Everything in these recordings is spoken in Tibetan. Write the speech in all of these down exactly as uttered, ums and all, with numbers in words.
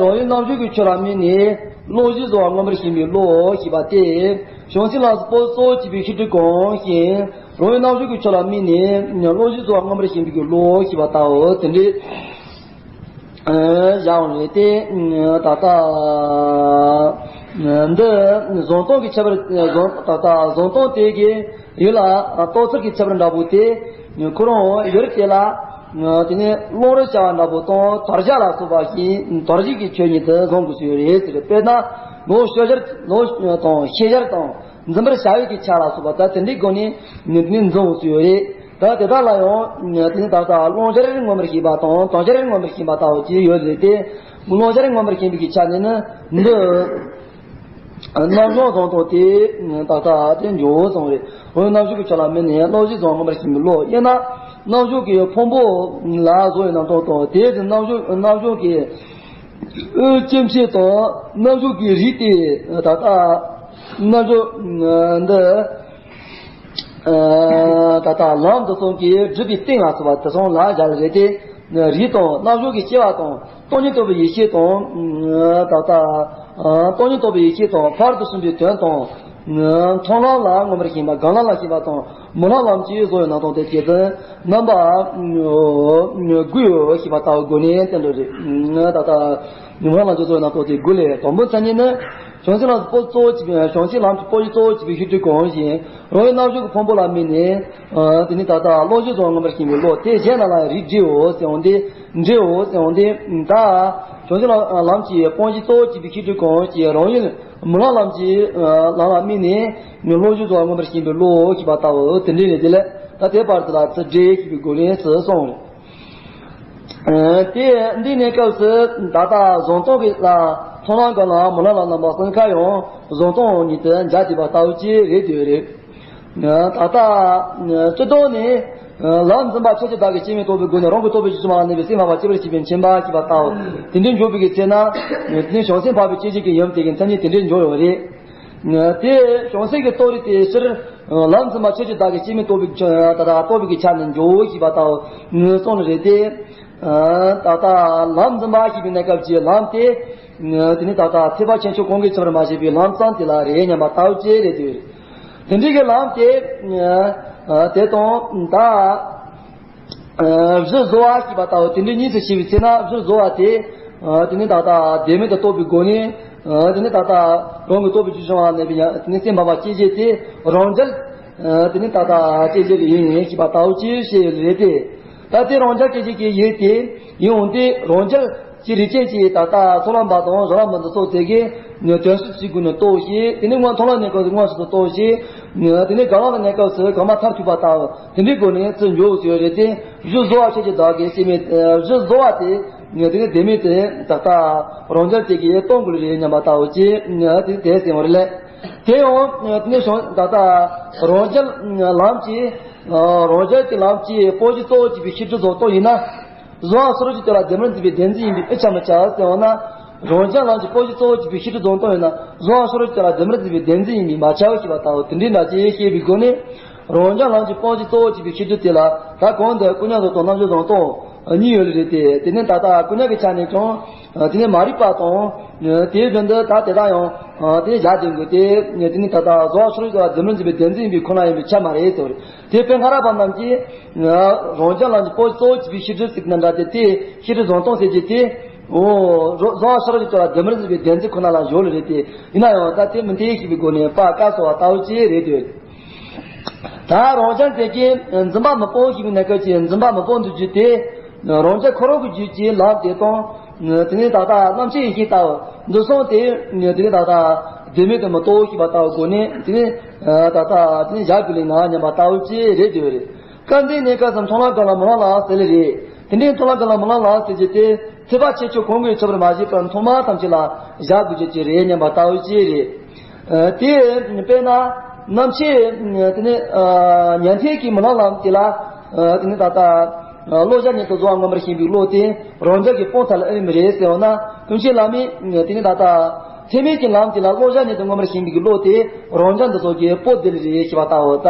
རང་ཡུལ་རྣམ་གཞག་གི་ཆོས་ལ་དམིགས་ནས་བློ་གཞི་བཟོ་བ་མངོན་པར་ཞེན་པའི་བློ་ཞེས་པ་སྟེ། བྱང་སེམས་ལམ་གྱི་སྤོང་གཙོ་བྱས་པའི་ཤེས་སྒྲིབ་གང་ཞིག་རང་ཡུལ་རྣམ་གཞག་གི་ཆོས་ལ་དམིགས་ནས་བློ་གཞི་བཟོ་བ་མངོན་པར་ཞེན་པའི་བློ་ཞེས་པ་ལྟ་བུ་དེ་འདྲའི་བཞག་པ་རེད་དེ། ད་ལྟ་འདི་བཟང་སྟོང་གི་ཁྱད་པར། བཟང་ད་ལྟ་བཟང་སྟོང་དེ་གི་ཡུལ་ལ་རྟོགས་ཚུལ་གྱི་ཁྱད་པར་འདྲ་པོ་དེ། ཁོ་རང་ཡུལ་དེ་ལ་དེ་ནས་སློང་རིགས་བྱ་བ་འདྲ་པོ་དང་དོར་བྱ་ལ་སོགས་པ་ཞིག་དོར་བྱེད་ཀྱི་ཆོས་ཉིད་དུ་བཟུང་དགོས་སུ་ཡོད་རེད་ཟེར། དཔེར་ན་ལོག་ཤེས་བྱར་ལོག་དང་ཤེས་བྱར་དང་འཛིན་པར་བྱ་བའི་གི་ཆ་ལ་སོགས་པ་ད་དེ་འདྲའི་སྒོ་ནས་ནི་དེ་ནས་འཛིན་དགོས་སུ་ཡོད་རེད། ད་དེ་དག་ལ་ཡང་དེ་ནས་ད་ལྟ་སློང་བྱར་མངོན་པར་ཞེན་པ་དང་དོར་བྱར་མངོན་པར་ཞེན་པ་ལྟ་བུ་ཅིག་ཡོད་རེད་དེ། སློང་བྱར་མངོན་པར་ཞེན་པའི་གི་ཆ་ནས་ནི་འདི། རྣམ་གཞག་བཟང་སྟོང་དེ་ད་ལྟ་དེ་འཇོག་བཟང་རེད། འོ་རྣམ་གཞག་གི་ཆ་ལ་དམིགས་ནས་བློ་གཞི་བཟོ་བ་མངོན་པར་ཞེན་པའི་བློ། དབྱེ་ན་རྣམ་གཞག་གི་ཕུང་པོ་ལ་བཟོ་བའི་རྣམ་གྲངས་དང་དེའི་རྣམ་གཞག་རྣམ་གཞག་གི་དབྱེ་བྱེད་དང་རྣམ་གཞག་གི་རིགས་དེ་ད་ལྟ་རྣམ་གཞག་འདི་ད་ལྟ་ལམ་འདི་གསུམ་གྱིས་སྒྲུབ་པའི་སྟེང་ལ་སོགས་པ་དེ་གསུམ་ལ་སྦྱར་རེད་དེ། རིགས་དང་རྣམ་གཞག་གི་སྐྱེ་བ་དང་སྟོང་ཉིད་རྟོགས་པའི་ཡེ་ཤེས་དང་། ད་ལྟ་སྟོང་ཉིད་རྟོགས་པའི་ཡེ་ཤེས་དང་ཕ་རོལ་ཏུ་ཕྱིན་པའི་དོན་དང་། མཐོང་ལམ་ལ་མངོན་པར་ཞེན་པ། སྒོམ་ལམ་ལ་ཞེན་པ་དང་མི་སློབ་ལམ་གྱི་བཟོ་བའི་རྣམ་གྲངས་དེ་སྐྱེ་ཚུལ་རྣམ་པ་དགུ་ཡོད་ཞེས་པ་ལྟ་བུ་སྒོ་ནས་བསྟན་འགྲོ་རེད། ད་ལྟ་མི་སློབ་ལམ་གྱི་བཟོ་བའི་རྣམ་གྲངས་དེ་དགུ་ལས། དང་པོའི་མཚན་ཉིད་ནི། བྱང་སེམས་ལམ་གྱི་སྤོང་གཙོ་བྱས་པའི་བྱང་སེམས་ལམ་གྱི་སྤོང་གཞི་གཙོ་བྱས་པའི་ཤེས་སྒྲིབ་གང་ཞིག་རང་ཡུལ་རྣམ་གཞག་གི་ཕུང་པོ་ལ་དམིགས་ནས། དེ་ནས་ད་ལྟ་བློ་གཞི་བཟོ་བ་མངོན་པར་ཞེན་པའི་བློ་དེ་གཞན་རྣམས་ལ་རིགས་འགྲེའོ་ཟེར་འོང་སྟེ། འགྲེའོ་ཟེར་འོང་སྟེ། ད་བྱང་སེམས་ལམ་གྱི་སྤོང་གཞི་གཙོ་བོ་བྱས་པའི་ཤེས་སྒྲིབ་གང་ཞིག་རང་ཡུལ་མི་སློབ་ལམ་གྱི་ལམ་ལ་དམིགས་ནས་བློ་གཞི་བཟོ་བ་མངོན་པར་ཞེན་པའི་བློ་ཞེས་པ་ལྟ་བུ་དེ་འདྲའི་རེད། དེ་ལས་ད་དེ་བར་དུ་ལ་ཚུལ་འགྲེ་ཞེས་པའི་སྒོ་ནས་སུ་གསུངས། དེ་འདི་གནས་སྐབས་སུ་ད་ལྟ་བཟང་སྟོང་གི་ལ་མཐོང་ལམ་གང་ལ་མི་སློབ་ལམ་རྣམ་པ་གསུམ་ཀ་ཡང་བཟང་སྟོང་ཉིད་དུ་འཇལ་བྱེད་པ་ལྟ་བུ་ཅིག་རེད་དེ་རེད། ད་ལྟ་སྤྱིར་བཏང་ནས་ལམ་འཛིན་པ་ཆོས་ཅན་བདག་གིས་སྐྱེ་མེད་རྟོགས་པའི་སྒོ་ནས་རང་གི་རྟོགས་པའི་རྒྱུད་ཕྱི་མ་ལ་གནས་པའི་སེམས་ལྷག་པ་སྐྱེ་བར་བྱེད་པའི་མཁྱེན་པ་ཞེས་པ་ལྟ་བུ་དེ་འདྲའི་འཇོག་པའི་གི་ཚེ་ན། དེ་ནི་བྱང་སེམས་འཕགས་པའི་སྐྱེ་མཆེད་ཀྱི་ཡུལ་དེ་གི་མཚན་ཉིད་དེ་འདྲའི་འཇོག་ཡོད་རེད། དེ་བྱང་སེམས་ཀྱི་རྟོགས་རིགས་དེ་སྤྱིར་ལམ་འཛིན་པ་ཆོས་ཅན་བདག་གིས་སྐྱེ་མེད་རྟོགས་པའི་ཆ་ད་ལྟ་རྟོགས་པའི་གི་ཆ་ནས་འཇོག་ཞེས་པ་ལྟ་བུ་གསུངས་ནི་རེད་དེ། ད་ལྟ་ལམ་འཛིན་པ་ཞེས་པའི་གནས་སྐབས་ཀྱི་ལམ་དེ། དེ་ནི་ད་ལྟ་ཐེག་པ་ཆེ་ཆུང་གང་གིས་ཚིམ་པར་མ་བྱས་པའི་ལམ་ཙམ་དེ་ལ་རེད་སྙམ་པ་ལྟ་བུ་ཅིག་རེད་དེ། དེ་འདྲའི་གི་ལམ་དེ། དེ་དང་ད། གཞི་བཟོ་བ་ཞེས་པ་ལྟ་བུ་དེ་འདྲའི་གཉིས་སུ་ཕྱེ་བའི་ཚེ་ན། གཞི་བཟོ་བ་དེ་དེ་ནི་ད་ལྟ་བདེན་མེད་དུ་རྟོགས་པའི་སྒོ་ནས། དེ་ནི་ད་ལྟ་རང་གི་རྟོགས་པའི་རྒྱུད་ཕྱི་མ་ལ་གནས་པའི་དེ་ནི་སེམས་འཕགས་པ་སྐྱེ་མཆེད་དེ་རང་རྒྱལ། དེ་ནི་ད་ལྟ་སྐྱེ་མཆེད་ཀྱི་ཡུལ་ཡིན་ཞེས་པ་ལྟ་བུ་ཅིག་བཤད་ཡོད་རེད་དེ། ད་དེ་རང་རྒྱལ་སྐྱེ་མཆེད་ཀྱི་ཡུལ་དེ་ཡིན་འོང་དེ་རང་རྒྱལ་གྱི་རིགས་ཅན་གྱི་ད་ལྟ་ཚོགས་ལམ་པ་དང་གཞན་ལམ་པ་འདི་ཚོ་དེ་གའི་དོན་སྤྱི་གཅིག་སྒོ་ནས་རྟོགས་ཤིང་། དེ་ནས་སྔོན་མཐོང་ལམ་གནས་སྐབས་སུ་དངོས་སུ་རྟོགས་ཤིང་། དེ་ནས་སྒོམ་ལམ་གནས་སྐབས་སུ་གོང་མ་མཐར་ཐུག་པ་ལྟ་བུ་དེ་འདྲའི་སྒོ་ནས་ཚུར་འཇོག་ཟེར་བ་རེད་དེ། གཞི་བཟོ་བ་ཆོས་ཅན་བདག་གིས་སྐྱེ་མེད། གཞི་བཟོ་བ་དེ་དེ་ནས་བདེན་མེད་དེ་ད་ལྟ་རང་རྒྱལ་དེ་གའི་སྟོང་གུ་རེད་སྙམ་པ་ལྟ་བུ་ཅིག་དེ་དེ་ཟེར་བ་རེད་ལ། དེ་ཡང་དེ་ནས་བྱང་ད་ལྟ་རང་རྒྱལ་ལམ་གྱི་རང་རྒྱལ་གྱི་ལམ་གྱི་སྤོང་གཞི་གཙོ་བོ་བྱས་པའི་ཤེས་སྒྲིབ་བཟོ་སྟངས་ཡིན་ན། གཟུང་བ་སུ་རུ་གྱི་དོན་ལ་བདེན་པར་འཛིན་པའི་བདེན་འཛིན་ཡིན་པས་ཨེ་ཆ་མི་ཆ་ཟེར་བ་ན། རང་རྒྱལ་ལམ་གྱི་སྤོང་གཞི་གཙོ་བོ་བྱས་པའི་ཤེས་སྒྲིབ་བཟོ་སྟངས་ཡིན་ན། གཟུང་བ་སུ་རུ་གྱི་དོན་ལ་བདེན་པར་འཛིན་པའི་བདེན་འཛིན་ཡིན་པས་མ་ཆའོ་ཞེས་པ་ལྟ་བུ་དེ་འདྲའི་འདྲ་ཅེས་བཤད་པའི་སྒོ་ནས། རང་རྒྱལ་ལམ་གྱི་སྤོང་གཞི་གཙོ་བོ་བྱས་པའི་ཤེས་སྒྲིབ་དེ་ལ་ད་གོང་དུ་སྐུ་མྱ་ལོ་དང་རྣམ་གཞག་བཟང་སྟངས་གཉིས་ཡོད་ལེ་རེད་དེ། དེ་ནས་ད་ལྟ་སྐུ་མྱ་གི་ཆ་ནས་ཀྱང་དེ་ནས་མ་རིག་པ་དང་། དེའི་རྒྱུ་འདི་ད་དེ་དག་ཡང་དེ་བཞག་དེ་དགོས་ཏེ། དེ་ནས་ད་ལྟ་གཟུང་བ་སུ་རུ་གྱི་དོན་ལ་བདེན་པར་འཛིན་པའི་བདེན་འཛིན་ཡིན་པས་ཁོ་ན་ཡིན་པས་ཆ་མ་རེད་ཟེར་བ་རེད། དེ་དཔེ་སྔ་རབས་པ་རྣམས་ཀྱིས། རང་རྒྱལ་ལམ་གྱི་སྤོང་གཙོ་བོ་བྱས་པའི་ཤེས་སྒྲིབ་ཟེར་གྱི་ན་འདྲ་སྟེ། དེ་ཤེས་སྒྲིབ་བཟང་སྟངས་ཟེར་གྱི་དེ། འོ། རོ་གཟུང་བ་སུ་རུ་གྱི་དོན་ལ་བདེན་པར་འཛིན་པའི་བདེན་འཛིན་ཁོ་ན་ལ་སྦྱོར་ལེ་རེད་དེ། ཡིན་ན་ཡང་ད་དེ་མི་འཐད་ཞེས་པའི་སྒོ་ནས་པ་ཀ་སོགས་པ་ལྟ་བུ་ཅིག་རེད་དེ། ད་རང་རྒྱལ་དེ་གའི་འཛིན་པ་མི་སྤོང་ཞེས་པའི་གནས་སྐབས་ཀྱི་འཛིན་པ་མི་སྤོང་དུ་གྱུར་ཏེ། རང་རྒྱལ་ཁོ་རང་གི་རྒྱུད་ཀྱི་ལམ་དེ་དང་། དེ་ནས་ད་ལྟ་རྣམ་མཁྱེན་ཡེ་ཤེས་ལྟ་བུ་འདི་གསུམ་དེ། དེ་ནས་ད་ལྟ་བདེན་མེད་དུ་མི་རྟོགས་ཞེས་པ་ལྟ་བུའི་སྒོ་ནས། དེ་ནས་ད་ལྟ་དེ་ནས་བཞག་དགོས་ལེ་ན་སྙམ་པ་ལྟ་བུ་ཅིག་རེད་དེ་རེད། སྐབས་འདིའི་གནས་སྐབས་སུ་མཐོང་ལམ་གང་ལ་མི་སློབ་ལམ་ཟེར་ལེ་རེད། དེ་འདྲའི་མཐོང་ལམ་གང་ལ་མི་སློབ་ལམ་ཟེར་རྒྱུ་དེ་ཐེག་པ་ཆེ་ཆུང་གང་གིས་ཚིམ་པར་མ་བྱས་པར་མཐོང་མ་ཐམས་ཅད་ལ་བཞག་དགོས་རྒྱུ་ཅིག་རེད་སྙམ་པ་ལྟ་བུ་ཅིག་རེད། དེ་དཔེར་ན་རྣམ་མཁྱེན་དེ་ནི་ཉན་ཐོས་ཀྱི་མི་སློབ་ལམ་དེ་ལ། དེ་ནི་ད་ལྟ་བློ་གཞན་ཉིད་དུ་གཟུང་བ་མངོན་པར་ཞེན་པའི་བློ་དེ་རང་རྒྱལ་གྱི་སྤོང་ཐབས་ལ་ཨེ་མི་རེད་ཟེར་བ་ན། ཀུན་མཁྱེན་བླ་མས་དེ་ནི་ད་ལྟ་ཚད་མིན་གྱི་ལམ་དེ་ལ་བློ་གཞན་ཉིད་དུ་མངོན་པར་ཞེན་པའི་བློ་དེ་རང་རྒྱལ་འདི་ཚོ་གི་སྤོང་བདེ་ལེ་རེད་ཞེས་པ་ལྟ་བུ་ད་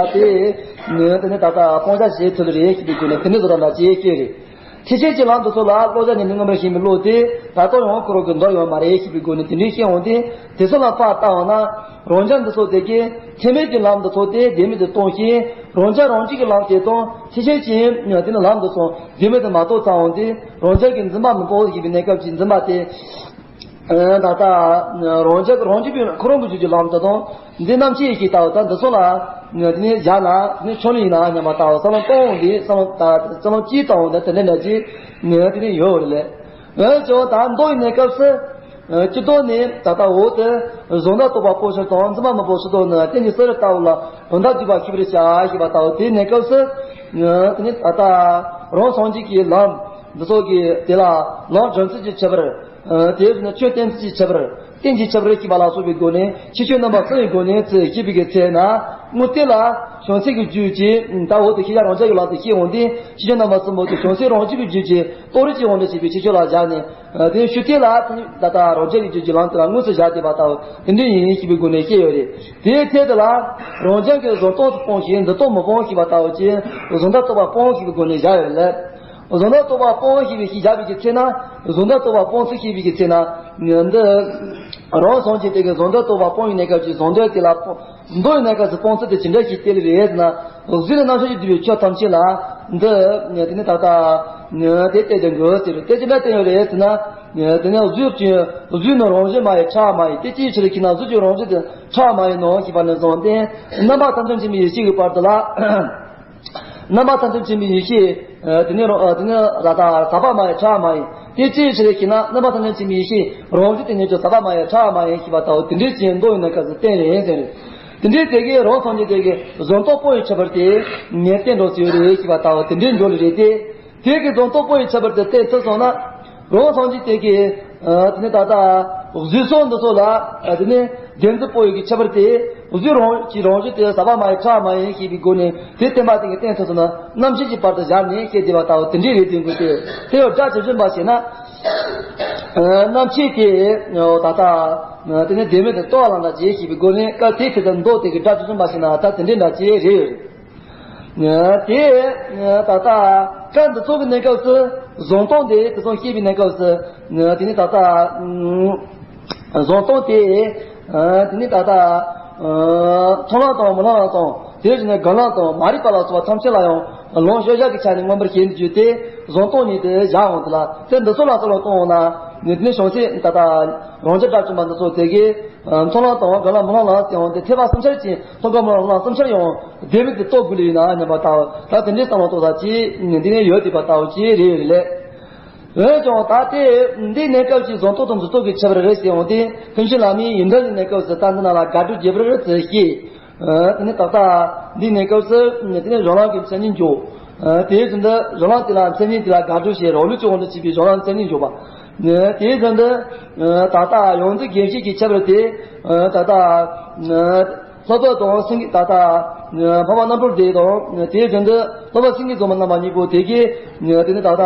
དེ། དེ་ནི་ད་ལྟ་སྤོང་བྱ་བྱེད་ཐུབ་ལེ་རེད་ཞེས་པའི་དོན་ནི་དེ་ནི་བཟོ་ལྟ་འདྲ་ཅེས་བཤད་རེད། ཐེག་ཆེན་གྱི་ལམ་དེ་ཚོ་ལ་བློ་སྦྱངས་ནས་ནི་མངོན་པར་ཞེན་པའི་བློ་དེ་ད་ལྟ་ཡང་ཁོ་རང་གི་འདོར་ཡོད་མ་རེད་ཞེས་པའི་སྒོ་ནས་དེ་འདྲའི་བཤད་འོང་དུས། དེ་ཚོ་ལ་ཕར་བལྟ་འོང་ན། རང་རྒྱལ་འདི་ཚོ་དེ་གས་ཐེག་དམན་གྱི་ལམ་འདི་ཚོ་དེ་ལྡན་མིན་དུ་གཏོང་ཞིང་། རང་རྒྱལ་རང་གཅིག་གི་ལམ་དེ་དང་ཐེག་ཆེན་གྱི་དེ་ནི་ལམ་འདི་ཚོ་ལྡན་མིན་དུ་མ་གཏོང་ཙམ་འོང་དུས། རང་རྒྱལ་གྱི་འཛིན་པ་མི་སྤོང་ཞེས་པའི་གནས་སྐབས་ཀྱི་འཛིན་པ་དེ། ཨ། ད་ལྟ་རང་རྒྱལ་རང་རྒྱལ་པོའི་ཁོ་རང་གི་རྒྱུད་ཀྱི་ལམ་དེ་དང་འདི་རྣམ་མཁྱེན་ཞེས་བལྟ་བ་དང་འདི་ཚོ་ལ་དེ་ནས་བཞག་ན་དེ་ནས་ཆོས་ལུགས་ཡིན་ན་སྙམ་པ་ལྟ་བུ་བསམ་བློ་གཏོང་འོང་དུས། བསམ་བློ་ད་བསམ་བློ་ཅིག་བཏང་འོང་དུས་དེ་འདྲ་འདྲ་ཅིག་དེ་ནས་ཡོད་རེད་ལེ། འོན་ཀྱང་ད་མདོ་ཡི་གནས་སྐབས་སུ། སྤྱིར་བཏང་ནི་ད་ལྟ་འོག་ཏུ་བཟོ་ལྟ་རྟོག་པ་སྤོང་ཕྱིར་དང་འཛིན་པ་མི་སྤོང་ཕྱིར་དང་ནི་རྟེན་གྱི་གསེར་ལྟ་བུ་ལ་དོན་དམ་བསྡུས་པ་ཤེས་པར་བྱ་ཞེས་པ་ལྟ་བུ་དེའི་གནས་སྐབས་སུ། དེ་ནི་ད་ལྟ་རང་སངས་རྒྱས་ཀྱི་ལམ་འདི་ཚོ་གི་དེ་ལ་ལམ་སྦྱོང་ཚུལ་གྱི་ཁྱད་པར། དེ་བཞིན་ཆོས་བསྟན་ཚུལ་གྱི་ཁྱད་པར། རྟེན་གྱི་ཁྱད་པར་ཞེས་པ་ལ་སོགས་པའི་སྒོ་ནས་ཁྱད་ཆོས་རྣམ་པ་གསུམ་གྱི་སྒོ་ནས་ཚུལ་ཤེས་པའི་གི་ཚེ་ན། དངོས་དེ་ལ་བྱང་སེམས་ཀྱི་རྒྱུད་ཀྱི་ད་འོག་ཏུ་ཤེས་བྱ་རང་རྒྱལ་གྱི་ལམ་དུ་ཤེས་འོང་དུས། ཁྱད་ཆོས་རྣམ་པ་གསུམ་པོ་དེ་བྱང་སེམས་རང་རྒྱལ་གྱི་རྒྱུད་ཀྱི་རྟོགས་རིགས་ཀྱི་དབང་དུ་བྱས་པའི་ཁྱད་ཆོས་ལ་བཞག་ནས། དེ་ཤུགས་དེ་ལ་དེ་ནི་ད་ལྟ་རང་རྒྱལ་གྱི་རྒྱུད་ཀྱི་ལམ་དེ་ལ་དངོས་སུ་བཞག་བསྡད་པ་ལྟ་བུ་དེ་འདྲ་ཡིན་ཞེས་པའི་སྒོ་ནས་བཤད་ཡོད་རེད། དེའི་ཚེ་དེ་ལ་རང་རྒྱལ་གྱི་བཟོ་ལྟ་སྤོང་ཞིང་འདི་ལྟ་མི་སྤོང་ཞེས་པ་ལྟ་བུ་ཅན་བཟོ་ལྟ་རྟོག་པ་སྤོང་ཞེས་པའི་སྒོ་ནས་བཞག་ཡོད་རེད། བཟོ་ལྟ་རྟོག་པ་སྤོང་ཞེས་པའི་ཞིག་བཞག་པའི་གི་ཚེ་ན། བཟོ་ལྟ་རྟོག་པ་སྤོང་ཚུལ་ཤེས་པའི་གི་ཚེ་ན། འདི་རང་སངས་རྒྱས་དེ་གི་བཟོ་ལྟ་རྟོག་པ་སྤོང་བའི་གནས་སྐབས་ཀྱི་བཟོ་ལྟ་དེ་ལ་སྤོང་། མདོ་ཡི་གནས་སྐབས་སུ་སྤོང་ཚུལ་དེ་ཇི་འདྲ་ཞིག་སྟེར་རེད་ཟེར་ན། གཟུགས་ནས་རྣམ་ཤེས་ཀྱིས་བསྡུས་པའི་ཆོས་ཐམས་ཅད་ལ། འདི་དེ་ནི་ད་ལྟ་དེ་སྟེར་དེ་འགོད་ཟེར་དེ་ཇི་འདྲ་སྟེར་ཡོད་རེད་ཟེར་ན། དེ་ནི་གཟུགས་ཀྱི་གཟུགས་ནི་རང་བཞིན་མ་ཡིན་ཕྲ་བ་མ་ཡིན། དེ་ཅིའི་ཕྱིར་ཞེ་ན། གཟུགས་ཀྱི་རང་བཞིན་དེ་ཕྲ་བ་མ་ཡིན་ནོ་ཞེས་པ་ནས་བཟུང་སྟེ། རྣམ་པ་ཐམས་ཅད་མཁྱེན་པའི་ཡེ་ཤེས་ཀྱི་བར་དུ་ལ། རྣམ་པ་ཐམས་ཅད་མཁྱེན་པའི་ཡེ་ཤེས། དེ་ནི་རང་དེ་ནི་ལ་དྭགས་ཟག་པ་མ་ཡིན་ཕྲ་བ་མ་ཡིན། དེ་ཅིའི་ཕྱིར་ཞེ་ན། རྣམ་པ་ཐམས་ཅད་མཁྱེན་པའི་ཡེ་ཤེས་རང་བཞིན་དེ་ཉིད་ཀྱང་ཟག་པ་མ་ཡིན་ཕྲ་བ་མ་ཡིན་ཞེས་པ་ལྟ་བུ་དེ་འདྲའི་ཅན་མདོ་ཡི་གནས་སྐབས་སུ་བསྟན་རེད་ཟེར། དེ་འདྲའི་དེ་གའི་རང་སངས་རྒྱས་དེ་གའི་བཟོ་ལྟ་སྤོང་བའི་ཁྱད་པར་དེ་ངས་བསྟན་འགྲོ་སྲིད་ཡོད་རེད་ཞེས་པ་ལྟ་བུ་དེ་འདྲའི་འགྲོ་ལེ་རེད་དེ། དེ་གའི་བཟོ་ལྟ་སྤོང་བའི་ཁྱད་པར་དེ་བསྟན་ཐུབ་སོང་ན། རང་སངས་རྒྱས་དེ་གའི། དེ་ནི་ད་ལྟ་གཟུགས་སོགས་འདི་ཚོ་ལ། དེ་ནི་བདེན་རྫུན་སྤོང་བའི་གི་ཁྱད་པར་དེ། གཟུགས་རང་གི་རང་བཞིན་དེ་ཟག་པ་མ་ཡིན་ཕྲ་བ་མ་ཡིན་ཞེས་པའི་སྒོ་ནས་དེ་བསྟན་པ་དེ་གའི་བསྟན་ཐུབ་སོང་ན། རྣམ་མཁྱེན་གྱི་བར་དུ་བཞག་ནས་བཤད་བསྡད་པ་ལྟ་བུ་དེ་འདྲའི་རེད་དེ་འགོད་དེ། དེ་ཡང་སྒྲ་ཇི་བཞིན་པ་ཞེ་ན། རྣམ་མཁྱེན་དེ་ད་ལྟ་དེ་ནི་བདེན་མེད་དུ་རྟོགས་པ་ལ་འདྲ་བྱེད་ཞེས་པའི་སྒོ་ནས། སྐབས་དེའི་ཚེ་དུ་མདོ་དེ་གའི་སྒྲ་ཇི་བཞིན་པ་ཞེ་ན་ད་དེ་འདྲའི་འདྲ་བྱེད་རེད། དེ་ད་ལྟ་སྐབས་འདི་ཚོ་གི་གནས་སྐབས་སུ་བཟང་སྟོང་དེ་དེ་ཚོ་བཤད་པའི་གནས་སྐབས་སུ། དེ་ནི་ད་ལྟ་བཟང་སྟོང་དེ། དེ་ནི་ད་ལྟ་མཐོང་ལམ་དང་མི་སློབ་ལམ་དང་། དེ་བཞིན་ནི་རྒན་ལམ་དང་མ་རིག་པ་ལ་སོགས་པ་ཐམས་ཅད་ལ་ཡང་ལམ་ཤེས་བྱ་གི་ཆ་ནས་མངོན་པར་ཞེན་དུ་གྱུར་ཏེ། བཟང་སྟོང་ཉིད་དུ་བཞག་འོང་དུ་ལ། དེ་འདི་ཚོ་ལ་བསམ་བློ་གཏོང་འོང་ན། དེ་ནི་བྱང་སེམས་ད་ལྟ་རང་རྒྱལ་དགྲ་བཅོམ་པ་འདི་ཚོ་དེ་གའི་མཐོང་ལམ་དང་རྒན་ལམ་མི་སློབ་ལམ་ཟེར་འོང་དེ་ཐེག་པ་གསུམ་ཆར་གྱི་མཐོང་སྒོམ་སྨོན་ལམ་གསུམ་ཆར་ཡང་བདེན་མེད་དུ་རྟོགས་དགོས་ལེ་ཡིན་ན་སྙམ་པ་ལྟ་བུ། ད་དེ་འདྲའི་བསམ་བློ་གཏོང་ས་ཅིག་འདི་ནས་ཡོད་བསྡད་པ་ལྟ་བུ་ཅིག་རེད་ཡོད་ལེ། འོན་ཀྱང་ད་ལྟའི་འདིའི་གནས་སྐབས་ཀྱི་བཟང་སྟོང་དང་འཛིན་སྟོང་གི་ཁྱད་པར་རེད་ཟེར་འོང་དུས། ཀུན་མཁྱེན་བླ་མས་ཡོན་ཏན་གྱི་གནས་སྐབས་སུ་ད་འདི་ན་ལ་དགག་སྒྲུབ་རྒྱས་པར་ཚུལ་བཤད། དེ་ནི་ད་ལྟ་འདིའི་གནས་སྐབས་སུ་དེ་ནི་གཞུང་ལམ་གྱི་མཚན་ཉིད་འཇོག་དེའི་ཚུལ་དུ་གཞུང་ལམ་དེ་ལ་མཚན་ཉིད་དེ་ལ་དགག་སྒྲུབ་བྱེད་རང་ལུགས་ཀྱི་དབང་དུ་བྱས་པའི་གཞུང་ལམ་མཚན་ཉིད་འཇོག་པ། དེའི་ཚུལ་དུ་ད་ལྟ་ཡོངས་འཛིན་དགེ་བཤེས་ཀྱི་ཁྱད་པར་དེ། ད་ལྟ་ལྷག་པ་དང་སེང་གེ་ད་ལྟ་འཕགས་པ་རྣམ་གྲོལ་སྡེ་དང་། དེའི་ཚུལ་དུ་ལྷག་པ་སེང་གེ་རྫོང་མ་རྣམ་པ་གཉིས་པོ་དེ་གའི་དེ་ནི་ད་ལྟ།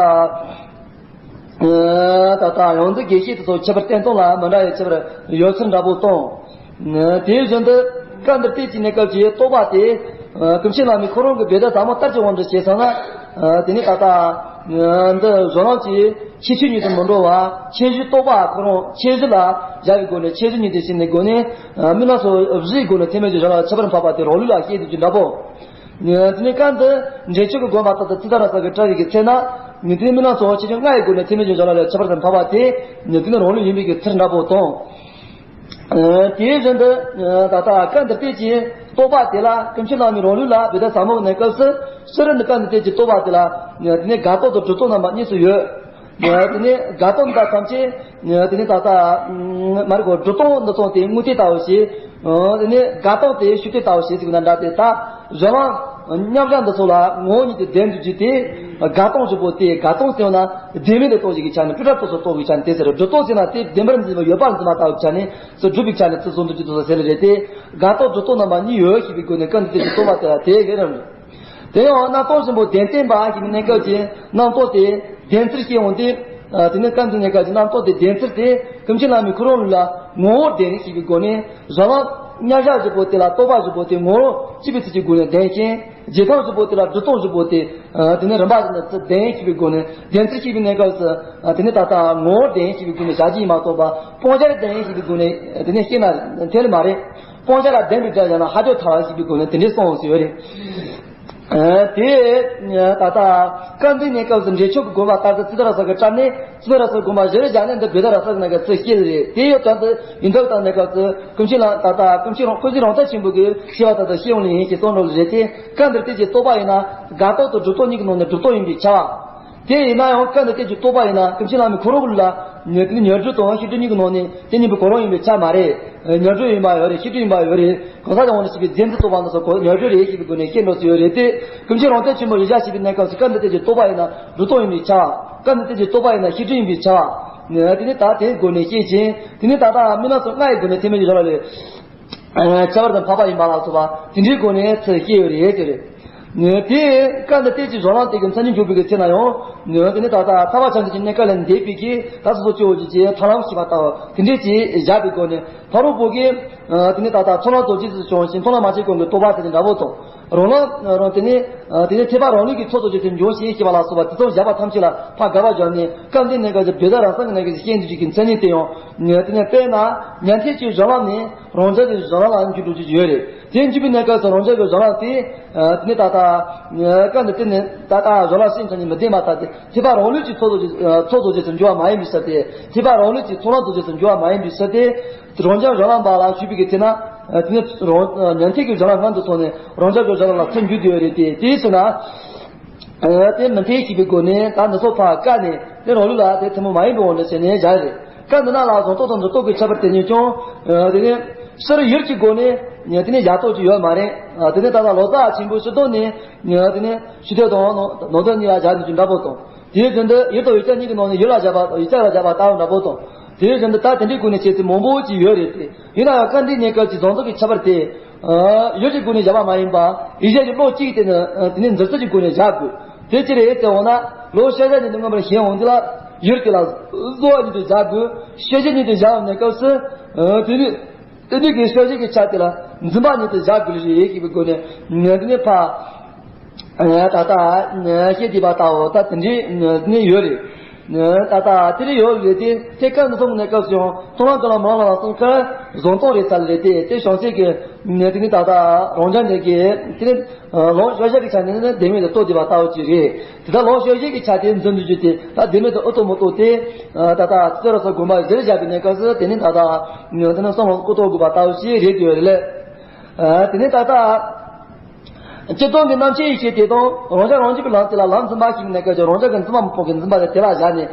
ད་ལྟ་ཡོངས་འཛིན་དགེ་བཤེས་དེ་ཚོ་ཁྱད་པར་བསྟན་སྟངས་ལ་མི་འདྲ་བའི་ཁྱད་པར་ཡོད་ཚུལ་འདྲ་པོ་དང་། དེའི་བཞིན་དུ་སྐབས་འདིར་བལྟས་ཀྱི་གནས་སྐབས་ཀྱི་རྟོག་པ་དེ། ཀུན་མཁྱེན་བླ་མས་ཁོ་རང་གི་བེ་ད་ཟབ་མོ་ལྟར་གྱི་དབང་དུ་བྱས་ཙང་ན། དེ་ནི་ད་ལྟ་འདི་གཞུང་ལམ་གྱི་ཁྱད་ཆོས་ཉིད་དུ་མི་འགྲོ་བ། ཁྱད་གཞི་རྟོག་པ་ཁོ་རང་ཁྱད་གཞི་ལ་བཞག་པའི་སྒོ་ནས་ཁྱད་གཞི་ཉིད་དུ་ཕྱེ་ནས་སྒོ་ནས། མི་སྣ་ཚོ་བཞིའི་སྒོ་ནས་ཐེག་དམན་གྱི་གཞུང་ལ་ཁྱད་པར་འཕགས་པ་དེ་རང་ལུགས་ལ་བཤད་དུས་ཀྱི་འདྲ་པོ། དེ་ནས་སྐབས་འདི་འགྲེལ་ཆོས་ཀྱི་དགོངས་པ་ལྟར་དུ་ཚིག་ཐག་ར་ས་གི་བཀྲལ་བའི་གི་ཚེ་ན། དེ་ནི་མི་སྣ་ཚོ་ཆེ་ཆུང་ལྔ་ཡི་སྒོ་ནས་ཐེག་དམན་གྱི་གཞུང་ལ་ཁྱད་པར་དུ་འཕགས་པ་དེ། དེ་ནི་རང་ལུགས་ཡིན་པའི་གི་ཚུལ་འདྲ་པོ་དང་། དེའི་བཞིན་དུ་ད་ལྟ་སྐབས་འདིར་བལྟས་ཀྱི་རྟོག་པ་དེ་ལ་ཀུན་མཁྱེན་བླ་མའི་རང་ལུགས་ལ་བེ་ད་ཟབ་མོ་གི་གནས་སྐབས་སུ། སྤྱིར་ནི་སྐབས་འདིར་བལྟས་ཀྱི་རྟོག་པ་དེ་ལ་དེ་ནི་དགག་རྟོག་དང་སྒྲུབ་རྟོག་རྣམ་པ་གཉིས་སུ་ཡོད། དེ་ནས་དགག་རྟོག་དང་ཐམས་ཅད། དེ་ནས་ད་ལྟ་མ་རེད་གོ། སྒྲུབ་རྟོག་འདི་ཚོ་དེ་དངོས་དེ་ལྟ་བུ་ཞིག་དེ་ནས་དགག་རྟོག་དེ་ཤུགས་དེ་ལྟ་བུ་ཞིག་ཟེར་གི་ན་འདྲ་སྟེ། ད་གཞུང་ལམ་མཉམ་བཞག་འདི་ཚོ་ལ་ངོ་བོ་ཉིད་དུ་ལྡན་དུ་གྱུར་ཏེ། དགག་རྟོག་བཞི་པོ་དེ། དགག་རྟོག་ཟེར་ན་བདེན་མེད་དུ་རྟོགས་ཀྱི་ཆ་ནས་སྤྲོས་བྲལ་རྟོགས་སུ་རྟོགས་ཀྱི་ཆ་ནས་དེ་ཟེར། སྒྲུབ་རྟོག་ཟེར་ན་དེ་བདེན་པར་འཛིན་པ་ཡོད་པར་འཛིན་པ་ལྟ་བུའི་ཆ་ནས་སུ་སྒྲུབ་པའི་ཆ་ནས་ཚུལ་གསུམ་དུ་གྱུར་ཏོ་ཟེར་ལེ་རེད་དེ། དགག་རྟོག་སྒྲུབ་རྟོག་རྣམ་པ་གཉིས་ཡོད་ཞེས་པའི་སྒོ་ནས་སྐབས་འདི་དེ་ཀྱི་རྟོག་པ་དེ་ལ་དེ་ལས་རང་རེད། དེ་ཡང་རྣམ་རྟོག་ཆེན་པོ་བདེན་བརྟན་པ་ཞེས་པའི་གནས་སྐབས་ཀྱི་རྣམ་རྟོག་དེ་བདེན་ཚུལ་བཤད་འོང་སྟེ། དེ་ནས་སྐབས་འདིའི་གནས་སྐབས་ཀྱི་རྣམ་རྟོག་དེ་བདེན་ཚུལ་དེ་ཀུན་མཁྱེན་བླ་མའི་ཁོ་རང་ལུགས་ལ་ངོ་བོར་བདེན་ཞེས་པའི་སྒོ་ནས་གཞུང་ལམ་ མཉམ་བཞག་བཞི་པོ་དེ་ལ་རྟོག་པ་བཞི་པོ་དེ་ངོ་བོ་གཅིག་པའི་ཚུལ་གྱི་སྒོ་ནས་བདེན་ཞིང་། རྗེས་ཐོབ་བཞི་པོ་དེ་ལ་སྒྲུབ་ཐོབ་བཞི་པོ་དེ་དེ་ནི་རིམ་པ་བཞིན་དུ་ཚུལ་བདེན་ཞེས་པའི་སྒོ་ནས་བདེན་ཚུལ་ཤེས་པའི་གནས་སྐབས་སུ་དེ་ནི་ད་ལྟ་ངོ་བོ་བདེན་ཞེས་པའི་སྒོ་ནས་བཞག་རྒྱུ་ཡིན་མ་གཏོགས་པ་སྤང་བྱ་བདེན་ཞེས་པའི་སྒོ་ནས་དེ་ནི་ཤེས་ན་འཐད་ནི་མ་རེད། སྤང་བྱ་ལ་བདེན་པའི་སྒྲ་བཞག་ན་ཧ་ཅང་ཐལ་བ་ཞེས་པའི་སྒོ་ནས་དེ་འདྲའི་གསུངས་སུ་ཡོད་རེད། དེ་ད་ལྟ་སྐབས་འདིའི་གནས་སྐབས་སུ་འགྲེལ་ཆུང་གི་དགོངས་པ་ལྟར་དུ་ཙི་ཏ་ར་ས་གི་སྐྲ་ནི་ཙི་ཏ་ར་ས་དགོངས་པ་བཞིར་བཞག་ནས་འདི་བེ་ད་ར་ས་གི་ནང་གི་ཚུལ་ཤེས་རེད། དེ་ཡོད་དོན་དུ་ཡིན་ཐོག་དང་གནས་སྐབས་སུ་ཀུན་མཁྱེན་ལ་ད་ལྟ་ཀུན་མཁྱེན་རང་ཀུན་གཟིགས་རང་རྩལ་ཆེན་པོ་གི་ཤེས་པ་ལྟར་དུ་ཤེས་ཡོང་ལེ་ཡིན་ཞེས་གསུངས་འགྲོ་ལེ་རེད་དེ། སྐབས་འདིར་དེ་ཅིག་རྟོགས་པ་ཡིན་ན་དགག་རྟོག་ཏུ་སྒྲུབ་རྟོག་གཉིས་ཀྱི་ནང་ནས་སྒྲུབ་རྟོག་ཡིན་པས་ཁྱབ་པ། དེ་ཡིན་ན་ཡང་སྐབས་འདི་དེ་ཅིག་རྟོགས་པ་ཡིན་ན་ཀུན་མཁྱེན་བླ་མའི་ཁོ་རང་ལ་ཉོན་ཉོན་སྒྲུབ་དང་ཤེས་སྒྲུབ་གཉིས་ཀྱི་ནང་ནས་དེ་གཉིས་པོ་གོ་རིམ་ཡིན་པས་ཁྱབ་མ་རེད། ཉོན་སྒྲུབ་ཡིན་པ་ཡོད་རེད། ཤེས་སྒྲུབ་ཡིན་པ་ཡོད་རེད། གང་ཟག་ཀྱང་འོ་ན་ཞེས་པའི་རྫས་འཛིན་རྟོག་པ་འདི་ཚོ་གོ་ཉོན་སྒྲུབ་རེད་ཞེས་པའི་སྒོ་ནས་ཤེས་འགྲོ་སྲོལ་ཡོད་རེད་དེ། ཀུན་མཁྱེན་རང་རྩལ་ཆེན་པོ་ཡིན་ཤག་ཞེས་པའི་གནས་སྐབས་སུ་སྐབས་འདི་དེ་ཅིག་རྟོགས་པ་ཡིན་ན་སྒྲུབ་རྟོག་ཡིན་པས་ཁྱབ། སྐབས་འདི་དེ་ཅིག་རྟོགས་པ་ཡིན་ན་ཤེས་སྒྲུབ་ཡིན་པས་ཁྱབ། དེ་ནི་ད་དེའི་སྒོ་ནས་ཤེས་ཤིང་། དེ་ནི་ད་ལྟ་མི་སྣ་ཚོ་ལྔ་ཡི་སྒོ་ནས་ཐེག་དམན་གྱི་སྦྱོར་བ་ལས། ཁྱད་པར་དུ་འཕགས་པ་ཡིན་པ་ལ་སོགས་པ་དེ་འདྲའི་སྒོ་ནས་ཚུལ་ཤེས་ཡོད་རེད་ཟེར། དེ་སྐབས་འདི་དེ་ཅིག་གཞུང་ལམ་དེ་གི་མཚན་ཉིད་འཇོག་པའི་གི་ཚེ་ན་ཡང་། དེ་ནི་ད་ལྟ་ཐར་པ་ཆགས་འཇིག་གི་གནས་སྐབས་ལས་འདས་པའི་གི་ད་སོ་སོ་སྐྱེ་བོ་ཅིག་ཅེས་ཐར་ལམ་ཞེས་པ་ལྟ་བུ་དེ་འདྲའི་ཅིག་བཞག་པའི་སྒོ་ནས་ཕ་རོལ་པོ་གི་དེ་ནི་ད་ལྟ་ཚོགས་ལམ་རྡོ་རྗེ་རྩེ་བྱུང་ཞིང་ཚོགས་ལམ་མ་སྐྱེས་གོང་གི་རྟོགས་པ་དེ་ནི་འདྲ་པོ་དང་། རང་ལམ་རང་དེ་ནི་དེ་ནི་ཐེག་པ་རང་ལུགས་ཀྱི་ཚོགས་རྡོ་རྗེ་དེ་འབྱུང་ཞིང་ཞེས་པ་ལ་སོགས་པ་དེ་ཚོ་བཞག་པ་ཐམས་ཅད་ལ་ཕར་དགག་པ་བརྒྱབ་ནས་སྐབས་འདིའི་གནས་སྐབས་ཀྱི་བེ་ད་ར་ས་གི་གནས་སྐབས་ཀྱི་ཤེས་འདུས་ཀྱི་མཚན་ཉིད་དེ་ཡང་དེ་ནི་དཔེར་ན་ཉན་ཐོས་ཀྱི་གཞུང་ལམ་ནས། རང་རྒྱལ་གྱི་གཞུང་ལམ་ལ་འཇུག་འགྲོ་རྒྱུ་ཡོད་རེད། དེ་འཇུག་པའི་གནས་སྐབས་སུ་རང་རྒྱལ་གྱི་གཞུང་ལམ་དེ། དེ་ནི་ད་ལྟ། སྐབས་འདི་དེ་ནི་ད་ལྟ་གཞུང་ལམ་ཤིན་ཏུ་ནི་མི་ལྡན་པ་ལྟ་སྟེ་ཐེག་པ་རང་ལུགས་ཀྱི་ཚོགས་རྡོ་རྗེ་ཚོགས་རྡོ་རྗེ་ཚུལ་འཇུག་པ་མ་ཡིན་པའི་ཕྱིར་ཏེ། ཐེག་པ་རང་ལུགས་ཀྱི་ཚོགས་ལམ་རྡོ་རྗེ་ཚུལ་འཇུག་པ་མ་ཡིན་པའི་ཕྱིར་ཏེ། རང་རྒྱལ་གཞུང་ལམ་པ་ལ་ཞུས་པའི་གི་ཚེ་ན། དེ་ནི་རང་ཉན་ཐོས་ཀྱི་གཞུང་ལམ་སྔོན་དུ་སོང་ནས་རང་རྒྱལ་གྱི་གཞུང་ལམ་ལ་ཚུར་འཇུག་བསྡད་ཡོད་རེད་དེ་དེའི་ཕྱིར་ན། དེ་མི་འཐད་ཞེས་པའི་སྒོ་ནས་ད་འདི་ཚོ་ཕར་བཀག་ནས་དེ་རང་ལུགས་ལ་དེ་ཐུན་མོང་མ་ཡིན་པའི་དབང་དུ་བྱས་ནས་བཞག་རེད། སྐབས་འདི་ན་ལ་གཟུང་རྟོག་དང་འདུ་རྟོག་གི་ཁྱད་པར་དེ་ཉིད་ཀྱང་། དེ་ནི་སྤྱིར་ཡུལ་གྱི་སྒོ་ནས་དེ་ནི་བཞག་རྟོག་ཅིག་ཡོད་མ་རེད། དེ་ནི་ད་ལྟ་ལོ་ཙཱ་ཆེན་པོའི་སྤྱི་དོན་ནས་དེ་ནི་ཕྱི་དོན་དང་ནང་དོན་གཉིས་ལ་བཞག་ནས་ཀྱང་འདྲ་པོ་དང་། དེའི་རྒྱུན་དུ་ཡུལ་དང་ཡུལ་ཅན་གཉིས་ཀྱི་ནང་ནས་ཡུལ་ལ་བཞག་པ་དང་ཡུལ་ཅན་ལ་བཞག་པ་ལྟ་བུ་འདྲ་པོ་དང་། དེའི་རྒྱུན་དུ་ད་དེ་འདྲའི་སྒོ་ནས་བྱས་ཚུལ་མང་པོ་ཅིག་ཡོད་རེད་དེ། ཡིན་ན་ཡང་སྐབས་འདིའི་གནས་སྐབས་ཀྱི་གཟུང་རྟོག་གི་ཁྱད་པར་དེ། ཡུལ་གྱི་སྒོ་ནས་བཞག་པ་མ་ཡིན་པ། ཡིད་བྱེད་ཀྱི་བློ་གཅིག་དེ་ནི་དེ་ནི་འཛིན་རྩོད་ཀྱི་སྒོ་ནས་བཞག་དགོས། དེ་ཅི་རེད་ཟེར་འོང་ན། བློ་ཤེས་བྱ་ཉིད་དུ་མངོན་པར་ཞེན་འོང་དུས་ལ། ཡུལ་དེ་ལ་གཟོ་བ་ཉིད་དུ་བཞག་དགོས། ཤེས་བྱེད་ཉིད་དུ་བཞག་པའི་གནས་སྐབས་སུ། དེ་ནི། དེ་ནི་གི་ཤེས་བྱེད་ཀྱི་ཆ་དེ་ལ་འཛིན་པ་ཉིད་དུ་བཞག་དགོས་རེད་ཞེས་པའི་སྒོ་ནས། དེ་ནི་ཕ། ད་ལྟ་བཤད་བསྡད་པ་ལྟ་བུ་ད་དེ་འདྲའི་ནི་ཡོད་རེད། ད་ལྟ་དེ་འདྲའི་ཡོད་རེད་དེ་དེ་སྐབས་འདི་ཚོ་གི་གནས་སྐབས་སུ་ཡང་མཐོང་ལམ་དུ་ལ་མང་ལ་ལ་སོང་ཁར་གཟུང་རྟོག་རེད་ཚར་རེད་དེ་དེ་བྱང་སེམས་ཀྱི་དེ་ནི་ད་ལྟ་རང་རྒྱལ་འདི་གི་དེ་ནི་ལོངས་སྤྱོད་བྱ་གི་ཆ་ནས་ནི་བདེན་མེད་དུ་རྟོགས་བསྡད་པ་ལྟ་བུ་ཅིག་རེད། དེ་ལྟར་ལོངས་སྤྱོད་བྱེད་ཀྱི་ཆ་དེ་འཛིན་དུ་བཅུག་སྟེ་ད་བདེན་མེད་དུ་ཨུ་ཐུ་མུ་ཐུ་སྟེ། ད་ལྟ་ཙི་ར་སོགས་དགོན་པ་གཞིར་བཞག་པའི་གནས་སྐབས་སུ་དེ་ནི་ད་ལྟ་དེ་ནི་བསམ་བློ་ཨུ་ཐུ་དགོས་པ་ལྟ་བུ་ཞིག་རེད་དེ་ཡོད་རེད་ལས། དེ་ནི་ད་ལྟ་སྤྱིར་བཏང་གི་རྣམ་མཁྱེན་ཡེ་ཤེས་དེ་དང་རང་རྒྱལ་རང་གཅིག་པའི་ལམ་དེ་ལ་ལམ་འཛིན་པ་ཞིག་གནས་སྐབས་ཀྱི་རང་རྒྱལ་གྱི་འཛིན་པ་མི་སྤོང་གི་འཛིན་པ་དེ་དེ་ལ་བཞག་ནས།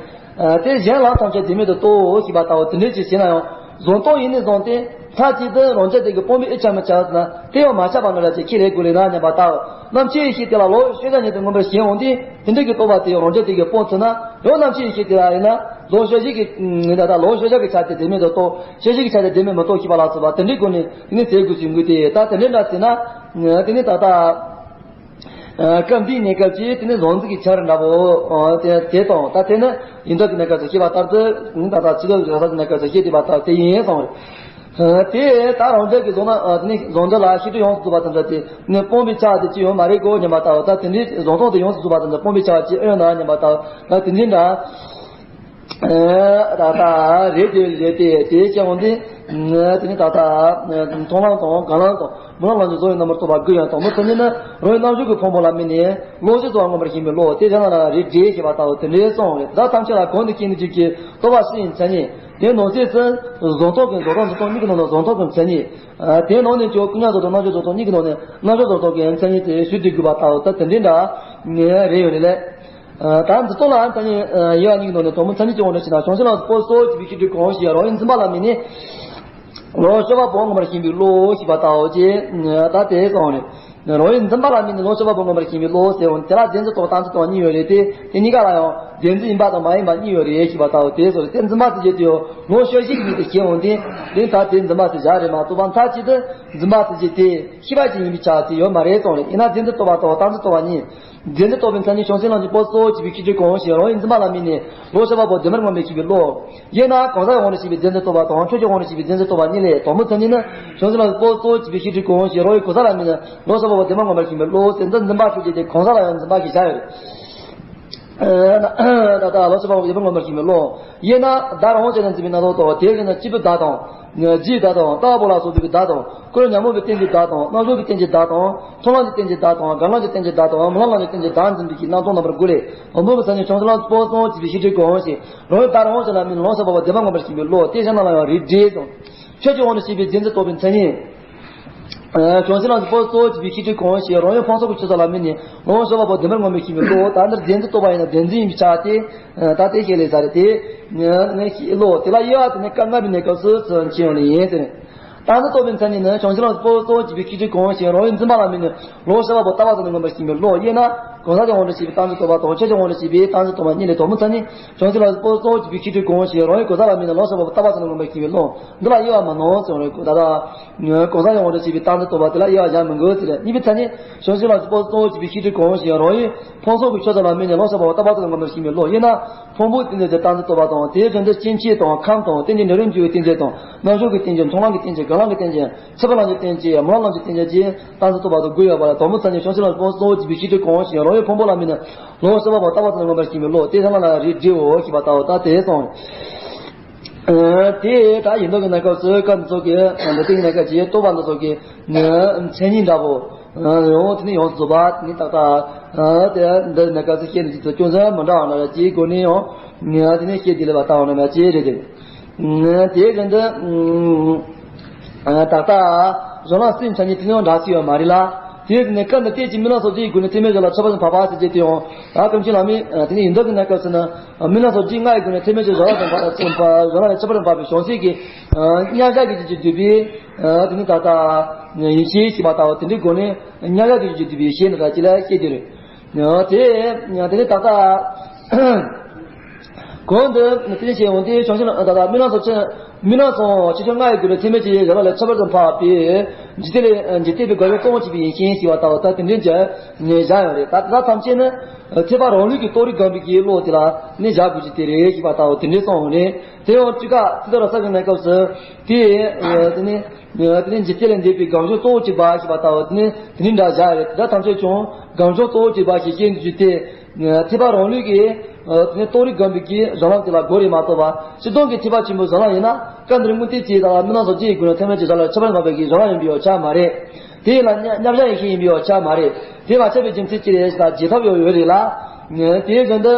དེ་གཞན་ལམ་ཐམས་ཅད་བདེན་མེད་དུ་རྟོགས་ཞེས་པ་ལྟ་བུ་དེ་འདྲའི་ཅིག་བྱས་ན་ཡང་གཟུང་རྟོག་ཡིན་ནི་བཟུང་སྟེ། མཐའ་གཅིག་ཏུ་རང་རྒྱལ་དེ་གི་སྤོང་བའི་ཨེ་ཆ་མི་ཆ་ཟེར་ན་དེ་ཡང་མ་ཆགས་པ་འདྲ་ལ་ཅིག་ཁས་ལེན་དགོས་ལེ་ན་སྙམ་པ་ལྟ་བུ། རྣམ་མཁྱེན་ཡེ་ཤེས་དེ་ལ་ལོངས་སྤྱོད་བྱ་ཉིད་དུ་མངོན་པར་ཞེན་འོང་དུས་དེ་འདྲ་གི་རྟོག་པ་དེ་ཡང་རང་རྒྱལ་དེ་གིས་སྤོང་ཐུབ་ན་ཡང་རྣམ་མཁྱེན་ཡེ་ཤེས་དེ་ལ་ཡིན་ན་ལོངས་སྤྱོད་བྱེད་ཀྱི་ད་ལྟ་ལོངས་སྤྱོད་བྱ་གི་ཆ་དེ་བདེན་མེད་དུ་རྟོགས། སྤྱོད་བྱེད་ཀྱི་ཆ་དེ་བདེན་མེད་མི་རྟོགས་ཞེས་པ་ལ་སོགས་པ་དེ་འདྲའི་སྒོ་ནས་དེ་ནི་ཟེར་དགོས་ཟེར་དགོས་ཏེ་ད་དེ་འདྲའི་འདྲ་ཟེར་ན་དེ་ནི་ད་ལྟ་སྐབས་འདིའི་གནས་སྐབས་ཀྱི་དེ་ནི་གཟུང་འཛིན་གྱི་ཆ་ར་འདྲ་པོ་དེ་དེ་དང་ད་དེ་ནི་ཡིན་མདོག་གི་གནས་སྐབས་སུ་ཤེས་པ་ལྟར་དུ་ད་ལྟ་ཕྱི་ལོགས་ཀྱི་རང་ས་ཀྱི་གནས་སྐབས་སུ་ཤེས་བསྡད་པ་ལྟར་དེ་ཡིན་གསུངས་རེད། དེ་ད་རང་རྒྱལ་གྱི་གཟུང་ན་དེ་ནི་གཟུང་འཛིན་ལ་ཤེས་སྒྲིབ་ཡོངས་སུ་རྫོགས་པ་དང་འདྲ་སྟེ་ནི་སྤོང་བའི་ཆ་དེ་ཅི་ཡོད་མ་རེད་གོ་སྙམ་པ་ལྟ་བུ་ད་དེ་འདྲའི་གཟུང་སྟངས་དེ་ཡོངས་སུ་རྫོགས་པ་དང་འདྲ་སྤོང་བའི་ཆ་ཅི་ཨེ་ཡོད་ན་སྙམ་པ་ལྟ་བུ་ད་དེ་འདྲའི་འདྲ། ད་ལྟ་རེད་དེ་རེད་དེ་དེ་སྐྱེ་བོ་འདི་དེ་ནི་ད་ལྟ་མཐོང་ལམ་དང་སྒོམ་ལམ་དང་སྨོན་ལམ་ལམ་གྱི་གཟུང་བའི་རྣམ་པར་རྟོག་པ་དགུ་ཡང་དང་པོ་དེ་ཉིད་ནི་རང་གི་རྣལ་འབྱོར་གྱི་ཕུང་པོ་ལ་དམིགས་ནས་བློ་གཅིག་ཏུ་མངོན་པར་ཞེན་པའི་བློ་དེ་གཞན་ལ་རེད་འགྲེ་ཞེས་པ་ལྟ་བུ་དེ་འདྲའི་གསུངས་རེད། ད་ཐམས་ཅད་ལ་གོང་དུ་བཤད་ནི་གཅིག་གི་རྟོགས་པ་སྤྱིའི་མཚན་ཉིད། དེའི་ནང་གསེས་སུ་གཟུང་རྟོག་གི་གཟུང་རྟོག་འཛིན་རྟོག་གཉིས་ཀྱི་ནང་ནས་གཟུང་རྟོག་གི་མཚན་ཉིད། དེའི་ནང་ནས་ཀྱང་ཀུན་མཉམ་གཟུང་རྟོག་རྣལ་འབྱོར་གཟུང་རྟོག་གཉིས་ཀྱི་ནང་ནས་རྣལ་འབྱོར་གཟུང་རྟོག་གི་མཚན་ཉིད་དེ་ཞུ་སྡོད་དགོས་པ་ལྟ་བུ་ད་དེ་འདྲའི་འདྲ་ངས་རེ་ཡོད་རེད་ལས། ད་འཛིན་རྟོག་ལ་མཚན་ཉིད་དབྱེ་བ་གཉིས་ཀྱི་ནང་ནས་དང་པོ་མཚན་ཉིད་ཀྱི་དབང་དུ་བྱས་ན་བྱང་ཆུབ་ལམ་སྤོང་སོགས་ཀྱི་ཤེས་སྒྲིབ་གང་ཞིག་རང་ཡུལ་འཛིན་པ་ལ་དམིགས་ནས་ལོངས་སྤྱོད་པ་པོ་མངོན་པར་ཞེན་པའི་བློ་ཞེས་པ་ལྟ་བུ་ཅེས་ད་དེ་གསུངས་རེད། རང་ཡུལ་འཛིན་པ་ལ་དམིགས་ནས་ལོངས་སྤྱོད་པ་པོ་མངོན་པར་ཞེན་པའི་བློ་ཟེར་འོང་། དེ་ལ་བདེན་འཛིན་རྟོག་པ་བཏང་འཛིན་རྟོག་པ་གཉིས་ཡོད་རེད་དེ། དེ་གཉིས་ཀ་ལ་ཡང་བདེན་འཛིན་ཡིན་པ་དང་མ་ཡིན་པ་གཉིས་ཡོད་རེད་ཞེས་པ་ལྟ་བུ་དེ་སོགས་རེད། དེ་འཛིན་པ་དེ་བཞིན་དུ་ཡང་ལོངས་སྤྱོད་བཞི་གི་མིང་དུ་ཞེན་འོང་དེ། དེ་ད་དེ་འཛིན་པ་དེ་བཞག་རེད་མ་གཏོགས་པ་མཐའ་གཅིག་ཏུ་འཛིན་པ་དེ་བཞིན་དེ་ཤེས་པ་ཅན་ཡིན་པའི་ཆ་དེ་ཡོད་མ་རེད་གསུངས་རེད། ཡིན་ན་བདེན་འཛིན་རྟོག་པ་དང་བཏང་འཛིན་རྟོག་པ་གཉིས། བདེན་འཛིན་རྟོག་པའི་མཚན་ཉིད་བྱང་སེམས་ལམ་གྱི་སྤོབས་གཙོ་བོ་བྱས་པའི་ཤེས་སྒྲིབ་གང་ཞེས་རང་ཡུལ་འཛིན་པ་ལ་དམིགས་ནས་ལོངས་སྤྱོད་པ་པོ་བདེན་པར་མངོན་པར་ཞེན་པའི་བློ། དབྱེ་ན་གང་ཟག་གི་དབང་དུ་བྱས་པའི་བདེན་འཛིན་རྟོག་པ་དང་ཆོས་ཀྱི་དབང་དུ་བྱས་པའི་བདེན་འཛིན་རྟོག་པ་གཉིས་ལས། དང་པོའི་མཚན་ཉིད་ནི་བྱང་སེམས་ལམ་གྱི་སྤོབས་གཙོ་བོ་བྱས་པའི་ཤེས་སྒྲིབ་གང་ཞེས་རང་ཡུལ་གང་ཟག་ལ་དམིགས་ནས་ལོངས་སྤྱོད་པ་པོ་བདེན་པར་མངོན་པར་ཞེན་པའི་བློ་ཟེར། འདི་འཛིན་པ་ཆོས་ཅན་དེ་གང་ཟག་ལ་ཡང་འཛིན་པ་གིས་བཞག་ཡོད་རེད། ད་ལྟ་ལོངས་སྤྱོད་པ་པོ་བདེན་པར་མངོན་པར་ཞེན་པའི་བློ། དབྱེ་ན་བརྡ་རང་དབང་ཅན་ལ་འཛིན་པའི་རྣམ་རྟོག་དང་། དེ་བཞིན་དུ་སྐྱེས་བུའི་བརྡ་དང་། རྗེས་བརྡ་དང་ལྟ་བ་པོ་ལ་སོགས་པའི་བརྡ་དང་། ཀུན་ཉོན་མོངས་པའི་རྟེན་གྱི་བརྡ་དང་། རྣམ་གཞག་གི་རྟེན་གྱི་བརྡ་དང་། མཐོང་ལམ་གྱི་རྟེན་གྱི་བརྡ་དང་། སྒྲ་ལམ་གྱི་རྟེན་གྱི་བརྡ་དང་། རྨི་ལམ་ལམ་གྱི་རྟེན་གྱི་བརྡ་འཛིན་པའི་རྣམ་རྟོག་རྣམ་པ་དགུ་ལས། དང་པོའི་མཚན་ཉིད་བྱང་སེམས་ལམ་གྱི་སྤོབས་གཙོ་བོ་བྱས་པའི་ཤེས་སྒྲིབ་གང་ཞེས་རང་ཡུལ་བརྡ་རང་དབང་ཅན་ལ་དམིགས་ནས་ལོངས་སྤྱོད་པ་པོ་བདེན་པར་མངོན་པར་ཞེན་པའི་བློ། དེ་གཞན་རྣམས་ལ་ཡང་རིགས་འགྲེ་དང་། ཆོས་ཀྱི་དབང་དུ་བྱས་པའི་བདེན་འཛིན་རྟོག་པའི་མཚན་ཉིད། བྱང་སེམས་ལམ་གྱི་སྤོབས་གཙོ་བོ་བྱས་པའི་ཤེས་སྒྲིབ་གང་ཞེས་རང་ཡུལ་ཕུང་སོགས་ཀྱི་ཆོས་ཚོགས་ལ་དམིགས་ནས་ལོངས་སྤྱོད་པ་པོ་བདེན་པར་མངོན་པར་ཞེན་པའི་བློ། ད་འདིར་བདེན་འཛིན་རྟོག་པ་ཡིན་ན་བདེན་འཛིན་ཡིན་པའི་ཆ་དེ། ད་དེ་ཤེས་ལས་ས་རེད་དེ། བློ་དེ་ལ་དབྱེ་བ་དེ་ནི་སྐབས་ལྔ་པའི་གནས་སྐབས་སུ་ཚུལ་མཁྱེན་ཡོང་ནི་ཡིན་ཟེར། བཏང་འཛིན་རྟོག་པའི་མཚན་ཉིད་ནི་བྱང་སེམས་ལམ་གྱི་སྤོབས་གཙོ་བོ་བྱས་པའི་ཤེས་སྒྲིབ་གང་ཞེས་རང་ཡུལ་འཛིན་པ་ལ་དམིགས་ནས་ལོངས་སྤྱོད་པ་པོ་ལྟ་བ་ཙམ་དུ་མངོན་པར་ཞེན་པའི་བློ། དབྱེ་ན་གང་ཟག་གི་དབང་དུ་བྱས་པའི་བཏང་འཛིན་རྟོག་པ་དང་། ཆོས་ཀྱི་དབང་དུ་བྱས་པའི་བཏང་འཛིན་རྟོག་པ་གཉིས་ལས། དང་པོའི་མཚན་ཉིད་བྱང་སེམས་ལམ་གྱི་སྤོབས་གཙོ་བོ་བྱས་པའི་ཤེས་སྒྲིབ་གང་ཞེས་རང་ཡུལ་གང་ཟག་ལ་དམིགས་ནས་ལོངས་སྤྱོད་པ་པོ་ལྟ་བ་ཙམ་དུ་མངོན་པར་ཞེན་པའི་བློ། འདི་ལ་དབྱེ་བ་མི་སྣང་ཟེར་བ་རེད། ད་ལྟ་གང་ཟག་གི་དབང་དུ་བྱས་པའི་བཏང་འཛིན་རྟོག་པ་དེ་ལ་དབྱེ་བ་བཞག་མི་དགོས་ཟེར། གཉིས་པའི་མཚན་ཉིད་བྱང་སེམས་ལམ་གྱི་སྤོབས་གཙོ་བོ་བྱས་པའི་ཤེས་སྒྲིབ་གང་ཞེས་རང་ཡུལ་ཕུང་སོགས་ཀྱི་ཆོས་ཚོགས་ལ་དམིགས་ནས་ལོངས་སྤྱོད་པ་པོ་ལྟ་བ་ཙམ་དུ་མངོན་པར་ཞེན་པའི་བློ། དབྱེ་ན་ཕུང་པོའི་རྟེན་ཅན་དེ་བཏང་འཛིན་རྟོག་པ་དང་། དེའི་དོན་དུ་སྐྱེ་མཆེད་དང་ཁམས་དང་རྟེན་ཅིང་འབྲེལ་བར་འབྱུང་བའི་རྟེན་ཅན་དང་། རྣམ་གཞག་གི་རྟེན་ཅན། མཐོང་ལམ་གྱི་རྟེན་ཅན། སྒྲ་ལམ་གྱི་རྟེན་ཅན། ཚོར་བ་ལམ་གྱི་རྟེན་ཅན། རྨི་ལམ་ལམ་གྱི་རྟེན་ཅན་བཅས་བཏང་འཛིན་རྟོག་པ་དང་དགུ་ཡོད་པ་ལ། དང་པོའི་མཚན་ཉིད་བྱང་སེམས་ལམ་གྱི་སྤོབས་གཙོ་བོ་བྱས་པའི་ཤེས་སྒྲིབ་གང་ཞེས་རང་ཡུལ་ཕུང་པོ་ལ་དམིགས་ནས་ལོངས་སྤྱོད་པ་པོ་ལྟ་བ་ཙམ་དུ་མངོན་པར་ཞེན་པའི་བློ། དེ་གཞན་རྣམས་ལ་རིགས་འགྲེའོ་ཞེས་པ་ལྟ་བུ་ད་དེ་སོང་། དེ་ད་ཡིན་མདོག་གི་གནས་སྐབས་སུ་སྐབས་འདི་ཚོ་གི་འདི་སྟེང་གནས་སྐབས་ཀྱི་རྟོག་པ་འདི་ཚོ་གི་མཚན་ཉིད་འདྲ་པོ་ཡང་དེ་ནས་ཡོངས་སུ་རྫོགས་པ་དེ་ནི་ཏག་ཏག་དེ་འདི་གནས་སྐབས་སུ་བཤད་ནས་ཅི་ཚོ་ཅུང་ཟད་མི་འདྲ་བ་འདྲ་བ་ཅིག་སྒོ་ནས་ཡང་དེ་ནས་བཤད་དེ་ལས་པ་ལྟ་བ་འདྲ་བ་ཅིག་རེད་དེ། དེ་བཞིན་དུ། ད་ལྟ་གཞན་ལ་སེམས་ཆ་ཉིད་དེ་ཡང་འདྲ་སྲིད་ཡོད་མ་རེད་ལ། དེ་ནས་སྐབས་འདི་ལྟས་ཀྱི་རྨི་ལམ་སོགས་བཅུ་ཡི་སྒོ་ནས་ཐེག་དམན་གཞི་ལ་ཁྱབ་པ་དང་འཕགས་པ་ཟེར་གྱི་དེ་ཡང་ད་ཀུན་མཁྱེན་བླ་མས་དེ་ནས་ཡིན་མདོག་གི་གནས་སྐབས་སུ་ནི་རྨི་ལམ་སོགས་བཅུ་ལྔ་ཡི་སྒོ་ནས་ཐེག་དམན་གྱི་གཞི་ལ་དང་འཕགས་གཞི་ལ་ནི་ཁྱབ་པ་དང་འཕགས་པའི་བྱང་སེམས་ཀྱི་མཉམ་གཞག་གི་རྒྱུད་ཀྱིས་བསྡུས་པའི་དེ་ནས་ད་ལྟ་ཡིན་ཞེས་ཞེས་པ་ལྟ་བུ་དེ་འདྲའི་སྒོ་ནས་མཉམ་གཞག་གི་རྒྱུད་ཀྱིས་བསྡུས་པའི་ཞེས་ནི་ད་ཅི་ལ་བཤད་དེ་རེད། དེ་དེ་ནས་ད་ལྟ། གོང་དུ་དེ་བཞིན་གཤེགས་འོང་དེ་བྱང་ཆུབ་ལ་ད་ལྟ་རྨི་ལམ་སོགས་ཆེ་རྨི་ལམ་སོགས་ཆེ་ཆུང་ལྔ་ཡི་སྒོ་ནས་ཐེག་དམན་གྱི་གཞི་ལ་ཁྱད་པར་དུ་འཕགས་པའི་འཇིག་རྟེན་ལས་འཇིག་རྟེན་པའི་དགག་བྱ་གཙོ་བོ་བྱས་པའི་ཡིན་ཞེས་ཞེས་པ་ལྟ་བུ་ད་དེ་འདྲའི་བྱས་ནས་བཞག་ཡོད་རེད། ད་དེ་དག་ཐམས་ཅད་ནི་ཐེག་པ་རང་ལུགས་ཀྱི་རྟོགས་རིགས་སྒོམ་པའི་གི་བློ་དེ་ལ་ནི་བཞག་དགོས་ཀྱི་དེ་རེད་ཞེས་པ་ལྟ་བུ་དེ་འདྲའི་གསུངས་ཡོད་རེད། དེ་ཡང་སྤྱི་ཁ་ཚིག་དོན་ར་ས་གི་གནས་སྐབས་སུ་དེ་དེ་ནི་དེ་ནི་འཇིག་རྟེན་ལས་འདས་པའི་དགག་བྱ་གཙོ་བོ་བྱས་པ་ཞེས་པ་ལྟ་བུ་དེ་ནི་དེ་ནི་འདྲ་བཞག་ཡོད་རེད། དེ་དག་ཐམས་ཅད་ཀྱང་དགག་བྱ་གཙོ་བོ་བྱས་པ་ཞེས་བཤད་འདུག་ཅེས་ཏེ། ཐེག་པ་རང་ལུགས་ཀྱི་དེ་ནས་རྟོགས་རིགས་སྒོམ་པའི་གི་གཞུང་ལམ་དེ་ལ་གོ་རེ་མ་གཏོགས་པ། སྤྱིར་བཏང་གི་ཐེག་པ་ཆེན་པོའི་གཞུང་ལམ་ཡིན་ན་སྐབས་འདིར་སྔོན་དེ་ཅིའི་ཐ་ལ་རྨི་ལམ་སོགས་ཅི་ཡི་སྒོ་ནས་ཐེག་དམན་གྱི་གཞི་ལ་ཁྱད་པར་འཕགས་པའི་གི་གཞུང་ལམ་ཡིན་པའི་ཡོ་ཆ་མ་རེད། དེ་ཡིན་ལ་མཉམ་གཞག་ཡེ་ཤེས་ཡིན་པའི་ཡོ་ཆ་མ་རེད། དེ་མ་ཁྱབ་པའི་རྒྱུ་མཚན་ཅི་རེད་ཟེར་ན་རྗེས་ཐོབ་ཡོད་ཡོད་རེད་ལ། དེའི་དོན་དུ་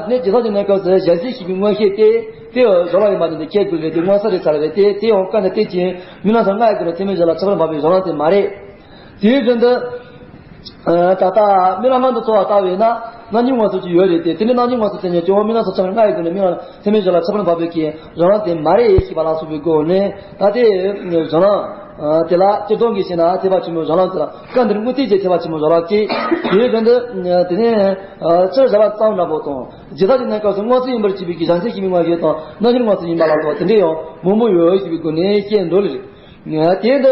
དེ་ནས་རྗེས་ཐོབ་ཀྱི་གནས་སྐབས་སུ་གཞན་སེལ་ཤེས་པའི་མངོན་ཤེས་དེ་དེ་གཞུང་ལམ་ཡིན་པ་དེ་འདི་ཁྱེད་ཀྱི་རེད་དེ་མངོན་གསལ་རེད་ཚར་རེད་དེ་དེ་ཡང་སྐབས་འདི་ལྟས་ཀྱི་རྨི་ལམ་སོགས་ལྔ་ཡི་སྒོ་ནས་ཐེག་དམན་གཞི་ལ་ཁྱད་པར་འཕགས་པའི་གཞུང་ལམ་དེ་མ་རེད། དེའི་དོན་དུ། ད་ལྟ་རྨི་ལམ་སྔོན་དུ་ཚོར་བ་ལྟ་བས་ན་རྣམ་གཉིས་མངོན་སུམ་ཅིག་ཡོད་རེད་དེ། དེ་ནི་རྣམ་གཉིས་མངོན་སུམ་དེ་ཉིད་ཀྱང་རྨི་ལམ་སོགས་ཆ་མེད་ལྔ་ཡི་སྒོ་ནས་རྨི་ལམ་ཐེག་དམན་གཞི་ལ་ཁྱད་པར་འཕགས་པའི་གི་གཞུང་ལམ་དེ་མ་རེད་ཞེས་པ་ལ་སོགས་པའི་སྒོ་ནས་ད་ལྟའི་གཞུང་ལམ་དེ་ལ་སྤྱིར་བཏང་གི་བཤད་ན་ཐེག་པ་ཆེན་པོའི་གཞུང་ལམ་དེ་ལ་སྐབས་འདིར་དངོས་ཐེག་ཅེས་ཐེག་པ་ཆེན་པོའི་གཞུང་ལམ་གཅིག་དེའི་དོན་དུ་དེ་ནས་སྤྱིར་བྱ་བ་ཙམ་འདྲ་པོ་དང་རྗེས་ཐོབ་ཀྱི་གནས་སྐབས་སུ་མངོན་སུམ་ཡིན་པར་བྱེད་པའི་གི་གཞན་སེལ་ཤེས་པའི་མངོན་ཤེས་དང་རྣམ་གཉིས་མངོན་སུམ་ཡིན་པ་ལ་སོགས་དེ་འདྲའི་ཡང་མང་པོ་ཡོད་ཞེས་པའི་སྒོ་ནས་བཤད་འདུག་ལེ། དེ་འདི་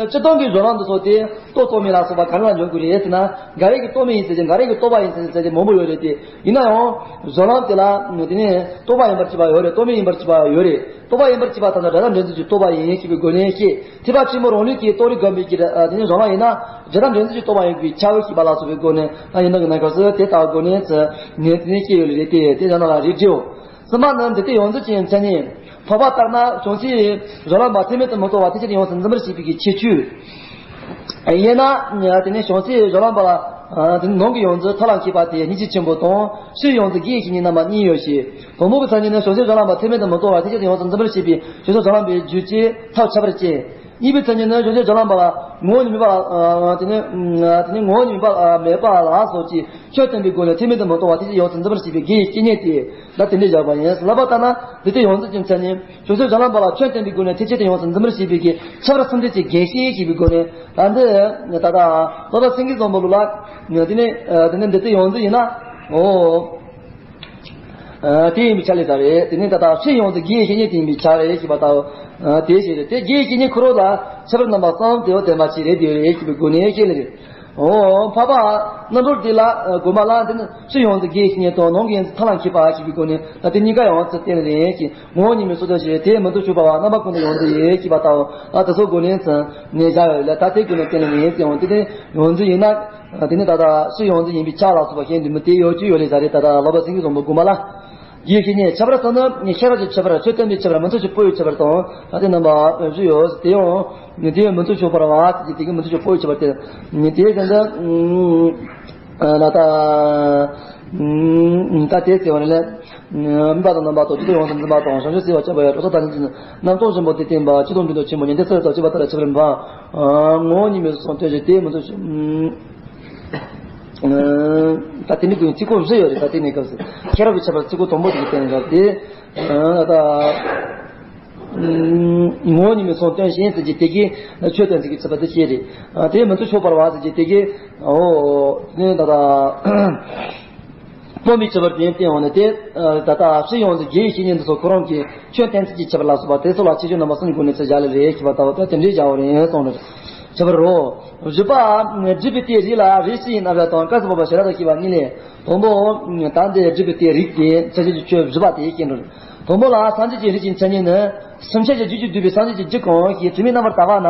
སྤྱིར་བཏང་གི་གཞུང་ལམ་འདི་ཚོ་དེ་རྟོགས་རྟོག་མེད་ལ་སོགས་པ་ག་རེ་ལ་འཇོག་དགོས་རེད་ཟེར་ན། འགའ་རེ་གིས་རྟོག་མེད་ཡིན་ཟེར་གྱི་འགའ་རེ་གིས་རྟོག་པ་ཡིན་ཟེར་ཟེར་གྱི་མང་པོ་ཡོད་རེད་དེ། ཡིན་ན་ཡང་གཞུང་ལམ་དེ་ལ་དེ་ནས་རྟོག་པ་ཡིན་པར་བྱེད་པ་ཡོད་རེད། རྟོག་མེད་ཡིན་པར་བྱེད་པ་ཡོད་རེད། རྟོག་པ་ཡིན་པར་བྱེད་པ་ཐམས་ཅད་སྒྲ་དང་འབྲེལ་འཛིན་གྱི་རྟོག་པ་ཡིན་ཞེས་པའི་སྒོ་ནས་བཤད། ཐེག་པ་ཆེན་པོ་རང་ལུགས་ཀྱི་རྟོགས་རིགས་སྒོམ་པའི་གི་དེ་ནས་གཞུང་ལམ་ཡིན་ན་སྒྲ་དང་འབྲེལ་འཛིན་གྱི་རྟོག་པ་ཡིན་པའི་ཁྱབ་ཞེས་པ་ལ་སོགས་པའི་སྒོ་ནས་ད་ཡིན་ནོ་གི་གནས་སྐབས་སུ་དེ་ལྟ་བུའི་སྒོ་ནས་ནས་དེ་ནས་བཤད་ཡོད་ལེ་རེད་དེ། དེ་ཡང་ན་ལ་རིགས་འགྲེའོ། གསུམ་པ་ནི་འདི་ལྟའི་ཡོངས་འཛིན་གྱི་མཚན་ཉིད། འཕགས་པ་ལྟར་ན་བྱང་སེམས་གཞུང་ལམ་པ་ཐེག་དམན་དུ་མི་རྟོག་པར་ཐེག་ཆེན་དུ་ཡོངས་སུ་འཛིན་པར་བྱེད་པའི་གི་ཁྱད་ཆོས། དབྱེ་ན་དེ་ནས་བྱང་སེམས་གཞུང་ལམ་པ་ལ་དེ་ནི་ནང་གི་ཡོངས་འཛིན་ཐབས་ལ་མཁས་པ་དེ་སྙིང་རྗེ་ཆེན་པོ་དང་ཕྱིའི་ཡོངས་འཛིན་དགེ་བའི་བཤེས་གཉེན་རྣམ་པ་གཉིས་ཡོད་ཞེས། དང་པོ་གི་མཚན་ཉིད་ནི་བྱང་སེམས་གཞུང་ལམ་པ་ཐེག་དམན་དུ་མི་རྟོག་པར་ཐེག་ཆེན་དུ་ཡོངས་སུ་འཛིན་པར་བྱེད་པའི་བྱང་སེམས་གཞུང་ལམ་པའི་རྒྱུད་ཀྱི་ཐབས་ཁྱད་པར་ཅན། གཉིས་པའི་མཚན་ཉིད་ནི་བྱང་ཆུབ་བརྒྱ་ལམ་པ་ལ་ངོ་བོ་ཉིད་མེད་པ། ཨ་དེ་ནི་ཨ་དེ་ནི་ངོ་བོ་ཉིད་མེད་པ་ཨ་མེད་པ་ལ་སོགས་ཀྱི་ཆོས་བསྟན་པའི་སྒོ་ནས་ཐེག་དམན་དུ་མི་གཏོང་བ་ཐེག་ཆེན་ཡོངས་སུ་འཛིན་པར་བྱེད་པའི་དགེ་བའི་བཤེས་གཉེན་ཏེ། ད་དེ་འདྲའི་བཞག་པ་ཡིན། ལབ་པ་ལྟར་ན་འདི་ལྟའི་ཡོངས་འཛིན་གྱི་མཚན་ཉིད་བྱང་ཆུབ་བརྒྱ་ལམ་པ་ལ་ཆོས་བསྟན་པའི་སྒོ་ནས་ཐེག་ཆེན་དུ་ཡོངས་སུ་འཛིན་པར་བྱེད་པའི་གི་ཁྱད་པར་གསུམ་ལྡན་གྱི་དགེ་བཤེས་ཞེས་པའི་སྒོ་ནས། ད་འདི་ད་ལྟ་སློབ་དཔོན་སེང་གེ་བཟང་པོ་ལུགས་ལ་དེ་ནི་དེ་ནི་འདི་ལྟའི་ཡོངས་འཛིན་ཡིན་ན། འོ། ཨ་དེ་ཡིན་པའི་ཆ་ལས་ད་རེད། དེ་ནི་ད་ལྟ་བཤེས་ཡོངས་འཛིན་དགེ་བའི་བཤེས་གཉེན་དེ་ཡིན་པའི་ཆ་རེད་ཞེས་པ་ལྟ་བུ། ཨ་དེ་ཞིག་རེད། དེ་དགེ་བའི་བཤེས་གཉེན་ཁོ་རང་ལ་ཁྱད་པར་རྣམ་པ་གསུམ་དེ་བ་དེ་མ་ཅིག་རེད་དེ་རེད་ཞེས་པའི་སྒོ་ནས་བཤད་ལེ་རེད། འོ་འཕགས་པ་རྣམ་གྲོལ་དེ་ལ་ཨ་དགོན་པ་ལ་དེ་ནི་བཤེས་ཡོངས་འཛིན་དགེ་བའི་བཤེས་གཉེན་དང་ནང་གི་ཡོངས་འཛིན་ཐར་ལམ་མཁས་པ་ཞེས་པའི་སྒོ་ནས་ད་དེ་གཉིས་ཀ་ཡོངས་སུ་བསྟན་ལེ་རེད་ཞེས། ངོ་བོ་ཉིད་མེད་སོགས་དོན་ཞེས་དེ་མི་འདུག་ཆོས་འཕགས་པ་རྣམ་པ་ཀུན་ཏུ་ཡོངས་འཛིན་ཡིན་ཞེས་པ་ལྟ་བུ། ཨ་དེ་ཚོ་སྒོ་ནས་མཚན་ནས་བཞག་ཡོད་ལ། ད་དེ་སྒོ་ནས་བསྟན་ལེ་རེད་ཟེར་འོང་དེ་དེ་ཡོངས་འཛིན་ཡིན་ན། དེ་ནི་ད་ལྟ་བཤེས་ཡོངས་འཛིན་ཡིན་པའི་ཆ་ལ་སོགས་པ་བཤད་འདུག་མི་དེ་ཡོད་ཀྱི་ཡོད་ལེ་ཟ་རེད། ད་ལྟ་ལོ་པ་སེང་གེ་བཟང་པོ་དགོངས་པ་ལ། དགེ་བཤེས་གཉེན་ཁྱད་པར་གསུམ་ནི་ཤེས་རབ་ཀྱི་ཁྱད་པར་ཆོས་བསྟན་པའི་ཁྱད་པར་མི་མཐུན་ཕྱོགས་སྤོ་བའི་ཁྱད་པར་དང་ད་དེ་རྣམ་པ་བཞི་ཡོད། དེ་ཡང་དེ་ཡང་མི་མཐུན་ཕྱོགས་སྤོ་བ་དེ་གི་མི་མཐུན་ཕྱོགས་སྤོ་བའི་ཁྱད་པར་ཏེ། དེ་ཡང་ད་ལྟ་ད་དེ་ཟེར་བ་ནི་ལས། མིན་པ་དང་རྣམ་པ་དང་སྤྱི་དོན་ཡོངས་སུ་འཛིན་པ་དང་བྱང་ཆུབ་སེལ་བར་བྱེད་པ་ཡང་གྲོགས་སོགས་ཐ་སྙད་ཀྱི་རྣམ་རྟོག་ཆེན་པོ་དེ་བསྟན་པ་སྤྱི་དོན་ཕན་འདོགས་ཆེན་པོ་ཉན་ཐོས་སུ་ལྟ་བ་བྱེད་པ་ལྟར་ཆགས་པར་འབད། ངོ་བོ་ཉིད་མེད་སོགས་སྟོན་ཞིང་དེ་མི་འདུག་ད་དེ་ནི་ཀུན་ཚིག་གོ་བཞི་ཡོད་རེད། ད་དེ་ནས་སྐབས་སུ་ཤེས་རབ་ཀྱི་ཁྱད་པར་ཚིག་གོ་དང་པོ་དེ་གི་བསྟན་རེད། ད་ངོ་བོ་ཉིད་མེད་སོགས་སྟོན་ཞིང་ཟེར་གྱི་དེ་གི་ཆོས་སྟོན་ཚིག་གི་ཚིག་པ་དེ་ཤེས་རེད། དེ་མི་འདུག་ཆོག་པར་བ་ཟེར་གྱི་དེ་གི་འོ་དེ་ནི་ད་ད། སྟོན་པའི་ཁྱད་པར་དེ་བསྟན་འོང་ནས་དེ། ད་ལྟ་བཤེས་ཡོངས་འཛིན་དགེ་བའི་བཤེས་གཉེན་འདི་ཚོ་ཁོ་རང་གི་ཆོས་བསྟན་ཚུལ་གྱི་ཁྱད་པར་ལ་སོགས་པ་དེ་ཚོ་ལ་ཁྱད་ཆོས་རྣམ་པ་གསུམ་གྱི་སྒོ་ནས་ཚུལ་བཞག་ལེ་རེད་ཞེས་པ་ལྟ་བུ་དེ་དེ་འདྲའི་བཞག་པ་རེད་གསུངས་རེད། ཁྱད་པར་རོ། བཞི་པ། བསྒྲུབས་པའི་དེའི་རིགས་ལ་རིགས་སྤྱི་ཡི་རྣམ་གཞག་དང་སྐབས་སུ་བབ་པ་ཞེ་དྲག་ཏུ་ཤེས་པ་གཉིས་ལས། དང་པོ། ད་འདི་བསྒྲུབས་པའི་དེའི་རིགས་དེ་ཁྱད་ཆོས་ཀྱི་ཆོས་བཞི་པ་དེ་ཤེས་འགྲོ། དང་པོ་ལ་སངས་རྒྱས་ཀྱི་རིགས་ཀྱི་མཚན་ཉིད་ནི། སེམས་ཅན་གྱི་རྒྱུད་ཀྱིས་བསྡུས་པའི་སངས་རྒྱས་ཀྱི་རྒྱུད་གང་ཞིག་དྲི་མེད་རྣམ་པར་དག་པ་ན།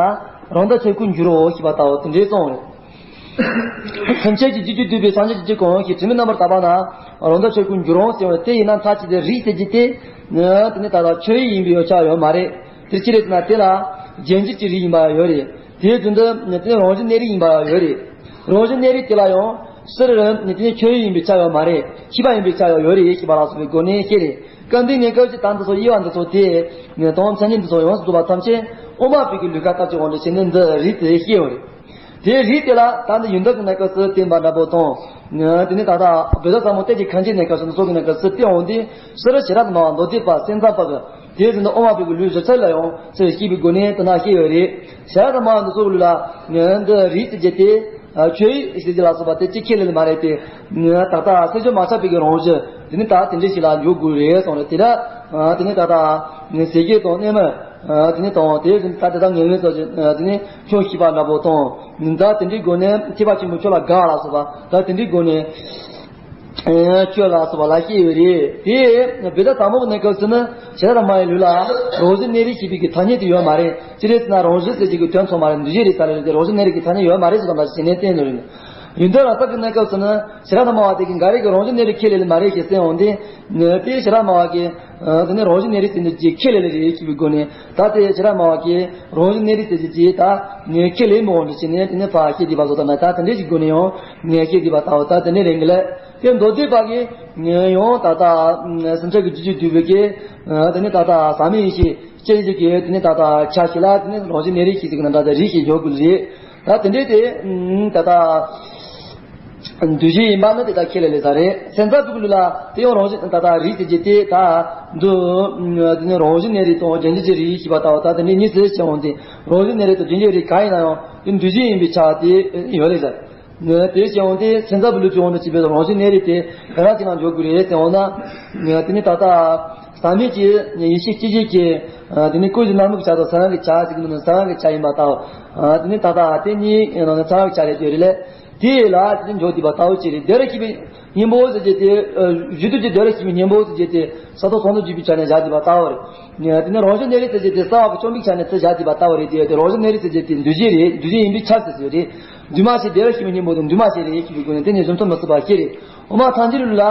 རང་དག་ཆོས་སྐུར་འགྱུར་རོ་ཞེས་པ་ལྟ་བུ་དེ་འདྲའི་གསུངས་རེད། སེམས་ཅན་གྱི་རྒྱུད་ཀྱིས་བསྡུས་པའི་སངས་རྒྱས་ཀྱི་རྒྱུད་གང་ཞིག་དྲི་མེད་རྣམ་པར་དག་པ་ན། རང་དག་ཆོས་སྐུར་འགྱུར་རོ་ཟེར་བ་དེ་ཡིན་ན་མཐའ་གཅིག་ཏུ་རིགས་ཟེར་གྱི་དེ། དེ་ནི་ད་ལྟ་ཆོས་ཡིན་པའི་ཡོད་ཆགས་ཡོད་མ་རེད། དེ་ཅི་རེད་ཟེར་ན་དེ་ལ་རྒྱུད་འགྱུར་གྱི་རིགས་ཡིན་པ་ཡོད་རེད། དེའི་རྒྱུན་དུ་དེ་ནི་རང་བཞིན་གནས་རིགས་ཡིན་པ་ཡོད་རེད། རང་བཞིན་གནས་རིགས་དེ་ལ་ཡང་ཕྱིར་དེ་ནི་ཆོས་ཡིན་པའི་ཆ་ཡོད་མ་རེད། ཤེས་པ་ཡིན་པའི་ཆ་ཡོད་ཡོད་རེད་ཞེས་པ་ལ་སོགས་པའི་སྒོ་ནས་ཤེས་རེད། སྐབས་འདི་ནས་སྐབས་ཀྱི་དང་འདི་ཚོ་དབྱེ་བ་འདི་ཚོ་དེ། དང་མཚན་ཉིད་འདི་ཚོ་ཡོངས་སུ་རྫོགས་པ་ཐམས་ཅད་དབུ་མ་པའི་གི་ལུས་ཀ་ལྟ་ཅི་འོང་དུ་བྱས་ནས་འདི་རིགས་དེ་ཤེས་ཡོད་རེད། དེ་རིགས་དེ་ལ་ད་འདི་ཡོན་ཏན་གྱི་གནས་སྐབས་སུ་བསྟན་པ་འདྲ་པོ་དང་། དེ་ནས་ད་ལྟ་བོད་ཟླ་ཟབ་མོ་གཏེར་གྱི་ཁ་འབྱེད་གནས་སྐབས་སུ་འདི་ཚོ་གི་གནས་སྐབས་སུ་བསྟན་འོང་དུས་ཕྱིར་ཞེ་དྲག་ཏུ་མང་བ་མདོ་སྡེ་པ་སེམས་ཙམ་པ་གི་དེ་བཞིན་དུ་དབུ་མ་པའི་གི་ལུས་བཞི་ཚར་ལ་ཡང་ཚུལ་ཤེས་པའི་སྒོ་ནས་དེ་ན་ཤེས་ཡོད་རེད། ཞེ་དྲག་ཏུ་མང་བ་འདི་ཚོ་གི་ལུས་ལ་འདི་རིགས་དེ་བརྒྱད་དེ། ཆོས་ཡིན་ཟེར་གྱི་ལ་སོགས་པ་དེ་གཅིག་ཁས་ལེན་མ་རེད་དེ། ད་ལྟ་སེམས་བྱུང་མ་ཆགས་པའི་གི་རང་བཞིན་དེ་ནི་ད་དེ་འདྲ་ཞིག་ལ་འཇོག་དགོས་རེད་གསུངས་རེད། དེ་ལ་དེ་ནི་ད་ལྟ་ཟས་སྐལ་དང་གནས་མལ་དེ་ནི་དང་དེ་བཞིན་ད་དེ་དག་ངན་ངོན་སོགས་ཀྱི་དེ་ནི་ཆོས་ཤེས་པ་འདྲ་པོ་དང་ད་དེ་འདྲའི་སྒོ་ནས་ཐེག་པ་ཆེན་པོའི་ཆོས་ལ་དགའ་ལ་སོགས་པ་ད་དེ་འདྲའི་སྒོ་ནས་ཆོས་ལ་སོགས་པ་ལ་སྐྱེས་ཡོད་རེད། དེ་བོད་ཟླ་དང་པོ་གི་གནས་སྐབས་སུ་ནི་ཞེ་དྲག་མང་བའི་ལུས་ལ་རང་བཞིན་གནས་རིགས་ཞེས་པའི་གི་ཐ་སྙད་དེ་ཡོད་མ་རེད། ཅི་རེད་ཟེར་ན་རང་བཞིན་ཟེར་གྱི་གི་དོན་ཚང་མ་རེད། འདུས་བྱས་རེད་ཟེར་རེད་དེ་རང་བཞིན་གནས་རིགས་ཀྱི་ཐ་སྙད་ཡོད་མ་རེད་ཟེར་དང་འདྲ་ཞིག་བྱས་ནས་བསྟན་ནི་རེད། ཡོན་ཏན་རབ་གསལ་གྱི་གནས་སྐབས་སུ་ནི་ཞེ་དྲག་ཏུ་མང་བ་དེ་གིས་འགའ་རེ་གིས་རང་བཞིན་གནས་རིགས་ཁས་ལེན་ལེ་མ་རེད་ཞེས་གསན་འོང་དུས། དེ་ཞེ་དྲག་མང་བ་གིས་དེ་ནི་རང་བཞིན་གནས་རིགས་ཟེར་འདི་ཅིག་ཁས་ལེན་ལེ་རེད་ཞེས་པའི་སྒོ་ནས་ད་དེ་ཞེ་དྲག་མང་བ་གིས་རང་བཞིན་གནས་རིགས་ཟེར་འདི་ཅིག་ད་ཁས་ལེན་མི་འོང་འདྲ་བྱས་ནས་དེ་ནི་ཕར་བཤད་བསྡད་པ་བཟོ་ལྟ་ན་ད་དེ་འདྲའི་ཞིག་སྒོ་ནས་ཡང་ཁས་བསྡད་པ་ལྟ་བུ་ད་དེ་འདྲའི་རེད་གི་ལ། དེ་མདོ་སྡེ་པ་གིས་ཡང་ད་ལྟ་སེམས་ཅན་གྱི་རྒྱུད་ཀྱིས་བསྡུས་པའི་གི་དེ་ནི་ད་ལྟ་ཟག་མེད་ཡེ་ཤེས་སྐྱེ་མཆེད་ཀྱི་དེ་ནི་ད་ལྟ་ཆ་ཞིག་ལ་དེ་ནི་རང་བཞིན་གནས་རིགས་ཤིག་ཟེར་གི་ན་འདྲ་དེ་རིགས་ཤིག་འཇོག་དགོས་རེད། ད་དེ་འདྲའི་དེ་ད་ལྟ་འདུས་བྱས་ཡིན་པ་ནི་དེ་ལྟར་ཁས་ལེན་ལེ་ས་རེད། སེམས་ཙམ་པའི་ལུགས་ལ་དེ་ཡང་རང་བཞིན་ད་ལྟ་རིགས་ཟེར་གྱི་དེ་ད་འདུ་དེ་ནི་རང་བཞིན་གནས་རིགས་དང་རྒྱུད་འགྱུར་གྱི་རིགས་ཞེས་པ་ལྟ་བུ་ད་དེ་འདྲའི་གཉིས་སུ་ཕྱེ་འོང་དུས་རང་བཞིན་གནས་རིགས་དང་རྒྱུད་འགྱུར་རིགས་གང་ཡིན་ན་ཡང་དེ་འདུས་བྱས་ཡིན་པའི་ཆ་དེ་ཡོད་ལེ་ས། དེ་བྱས་འོང་དུས་སེམས་ཙམ་པའི་ལུགས་ཀྱི་དབང་དུ་བྱས་པའི་རང་བཞིན་གནས་རིགས་དེ་ག་རང་ཅིག་ནང་འཇོག་དགོས་རེད་ཟེར་འོང་ན། དེ་ནི་ད་ལྟ་ཟག་མེད་ཀྱི་ཡེ་ཤེས་སྐྱེ་མཆེད་ཀྱི་དེ་ནི་ཀུན་གཞི་སྣང་མུན་གྱི་ཆ་དང་ཚེ་རིང་གི་ཆ་ཟེར་གྱི་འདུག་ན་ཚེ་རིང་གི་ཆ་ཡིན་པ་ལྟ་བུ། དེ་ནི་ད་ལྟ་དེ་གཉིས་ནང་ནས་ཚེ་རིང་གི་ཆ་རེད་དེ་རེད་ལས། དེ་ལ་དེ་ནི་འཇོག་བསྡད་པ་ལྟ་བུ་ཅིག་རེད། དེ་ར་ཤེས་པའི་གཉེན་པོ་ཟེར་རྒྱུ་དེ་བཞི་དུས་ཀྱི་དེ་ར་ཤེས་པའི་གཉེན་པོ་ཟེར་རྒྱུ་དེ་ས་ཐོབ་ཚོགས་རྣམས་བརྗོད་པའི་ཆ་ནས་བཞག་བསྡད་པ་ལྟ་བུ་རེད། དེ་ནི་རང་བཞིན་གནས་རིགས་ཟེར་རྒྱུ་དེ་གསལ་བ་གི་བཅོམ་པའི་ཆ་ནས་ཚུར་བཞག་བསྡད་པ་ལྟ་བུ་རེད། དེ་དེ་རང་བཞིན་གནས་རིགས་ཟེར་རྒྱུ་དེ་འདུས་བྱས་རེད། འདུས་བྱས་ཡིན་པའི་ཆ་ཟེར་ཟེར་རེད། འདུས་མ་བྱས་དེ་ར་ཤེས་པའི་གཉེན་པོ་དེ་འདུས་མ་བྱས་རེད་ཞེས་པའི་སྒོ་ནས་དེ་ནི་གཞུང་ཐོབ་མི་སྲིད་པ་ཤེས་རེད། དབུ་མ་ཐལ་འགྱུར་ལ།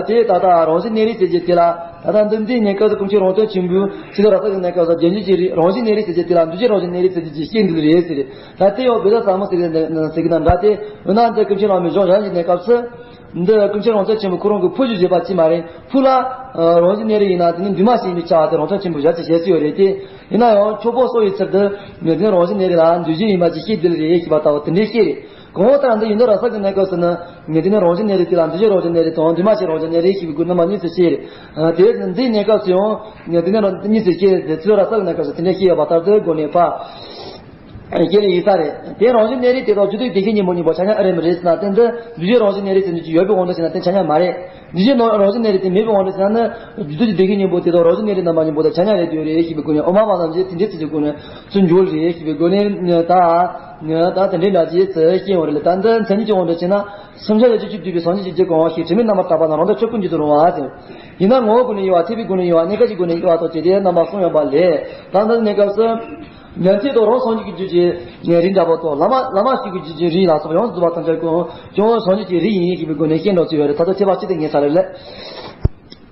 དེ་ད་ལྟ་རང་བཞིན་གནས་རིགས་ཟེར་རྒྱུ་དེ་ལ་ད་ལྟ་འདི་འདིའི་གནས་སྐབས་སུ་ཀུན་མཁྱེན་རོང་སྟོན་ཆེན་པོས་ཕྱི་དོན་རབ་གསལ་གྱི་གནས་སྐབས་སུ་རྒྱུད་འགྱུར་གྱི་རིགས་རང་བཞིན་གནས་རིགས་ཟེར་རྒྱུ་དེ་ལ་འདུས་བྱས་རང་བཞིན་གནས་རིགས་ཟེར་རྒྱུ་ཅིག་བཤད་འདུག་རེད་ཟེར། ད་དེ་ཡང་བོད་ཟླ་ཟབ་མོ་ཟེར་གྱི་ཟེར་གྱི་ན་འདྲ་སྟེ་འོ་ན་འདི་ཀུན་མཁྱེན་རང་མོས་གཞུང་གཞན་གྱི་གནས་སྐབས་སུ། འདི་ཀུན་མཁྱེན་རང་བྱུང་ཆེན་པོ་ཁོ་རང་གི་ཕུ་བཞུགས་བཞེད་པ་ཅིག་མ་རེད། ཕུ་ལ་ཨ་རང་བཞིན་གནས་རིགས་ཡིན་ན་དེ་ནི་འདུས་མ་བྱས་ཡིན་པའི་ཆ་དེ་རང་བྱུང་ཆེན་པོ་ཞལ་གྱིས་བཞེས་སྲོལ་ཡོད་རེད་དེ། ཡིན་ན་ཡང་ཆོས་པོ་གསོ་བའི་ཚུལ་དུ་ངས་དེ་ནི་རང་བཞིན་གནས་རིགས་ལ་འདུས་བྱས་ཡིན་པ་ཅིག་ཤེས་བདེ་ལེ་རེད་ཞེས་པ་ལྟ་བུ་དེ་འདྲའི་ཤེས་རེད། གོང་འོག་ལྟར་འདི་ཡོན་ཏན་རབ་གསལ་གྱི་གནས་སྐབས་སུ་ནི་ངས་དེ་ནི་རང་བཞིན་གནས་རིགས་དེ་ལ་འདུས་བྱས་རང་བཞིན་གནས་རིགས་དང་འདུས་མ་བྱས་རང་བཞིན་གནས་རིགས་ཞེས་པའི་སྒོ་རྣམ་པ་གཉིས་སུ་ཕྱེ་རེད། དེ་འདིའི་གནས་སྐབས་སུ་ཡང་ངས་དེ་ནི་རང་གཉིས་སུ་ཕྱེ་རེད། ཚུལ་རབ་གསལ་གྱི་གནས་སྐབས་སུ་དེ་འདྲའི་ཤེས་ཡོད་པ་ལྟར་དུ་སྒོ་ནས་ཕ། ཤེས་ལེ་ཡིན་ས་རེད། དེ་རང་བཞིན་གནས་རིགས་དེ་དག་རྒྱུ་དུས་བདེ་གཤེགས་སྙིང་པོ་གཉིས་པོ་ཆ་མཉམ་ཨེ་རེད་མི་རེད་ཟེར་ན། དེ་འདི་འདུས་བྱས་རང་བཞིན་གནས་རིགས་ཟེར་འདུས་ཀྱི་ཡོད་པའི་དབང་དུ་བྱས་ན་དེ་ཆ་མཉམ་མ་རེད། འདུས་བྱས་རང་བཞིན་གནས་རིགས་དེ་མེད་པའི་དབང་དུ་བྱས་ན་ནི་རྒྱུ་དུས་བདེ་གཤེགས་སྙིང་པོ་དེ་དག་རང་བཞིན་གནས་རིགས་རྣམ་པ་གཉིས་པོ་དང་ཆ་མཉམ་རེད་དེ་ཡོད་རེད་ཞེས་པའི་སྒོ་ནས། ཨོ་མ་མ་རྣམས་ཀྱིས་དེ་འདྲའི་ཚུལ་གྱི་སྒོ་ནས་ཚུལ་འཇོག་རེད་ཞེས་པའི་སྒོ་ནས་ད་ད་དེ་འདྲའི་འདྲ་ཅིག་ཚུལ་སྐྱེ་ཡོང་རེད་ལ། ད་འདི་མཚན་ཉིད་ཀྱི་དབང་དུ་བྱས་ན། སུམ་ཆ་ཡང་བཅུ་གཅིག་བསྡུས་པའི་སངས་རྒྱས་ཀྱི་རྒྱུད་གང་ཞིག་དྲི་མེད་རྣམ་པར་དག་པ་དང་རང་དོན་ཆོས་སྐུ་འགྱུར་དུ་རུང་བ་ཟེར། ཡིན་ན་ངོ་བོའི་སྒོ་ནས་དབྱེ་བ། ཐེག་པའི་སྒོ་ནས་དབྱེ་བ། གནས་སྐབས་ཀྱི་སྒོ་ནས་དབྱེ་བ་དང་བཅས་ཏེ་རྣམ་པ་གསུམ་ཡོད་པ་ལས། ད་ལྟ་གནས་སྐབས་སུ། ཉན་ཐོས་དང་རང་སངས་རྒྱས་ཀྱི་རྒྱུད་ཀྱི་རིགས་འདྲ་པོ་དང་། བླ་མ་བླ་མ་ཞིག་གི་རྒྱུད་ཀྱི་རིགས་ལ་སོགས་པ་ཡོངས་སུ་རྫོགས་པ་ཐམས་ཅད་ཀུན་ཀྱང་སངས་རྒྱས་ཀྱི་རིགས་ཡིན་ཞེས་པའི་སྒོ་ནས་ཤེས་འགྲོ་ཚུལ་ཡོད་རེད། ད་ལྟ་ཐེག་པ་སྤྱི་དེ་ངེས་ས་རེད་ལ།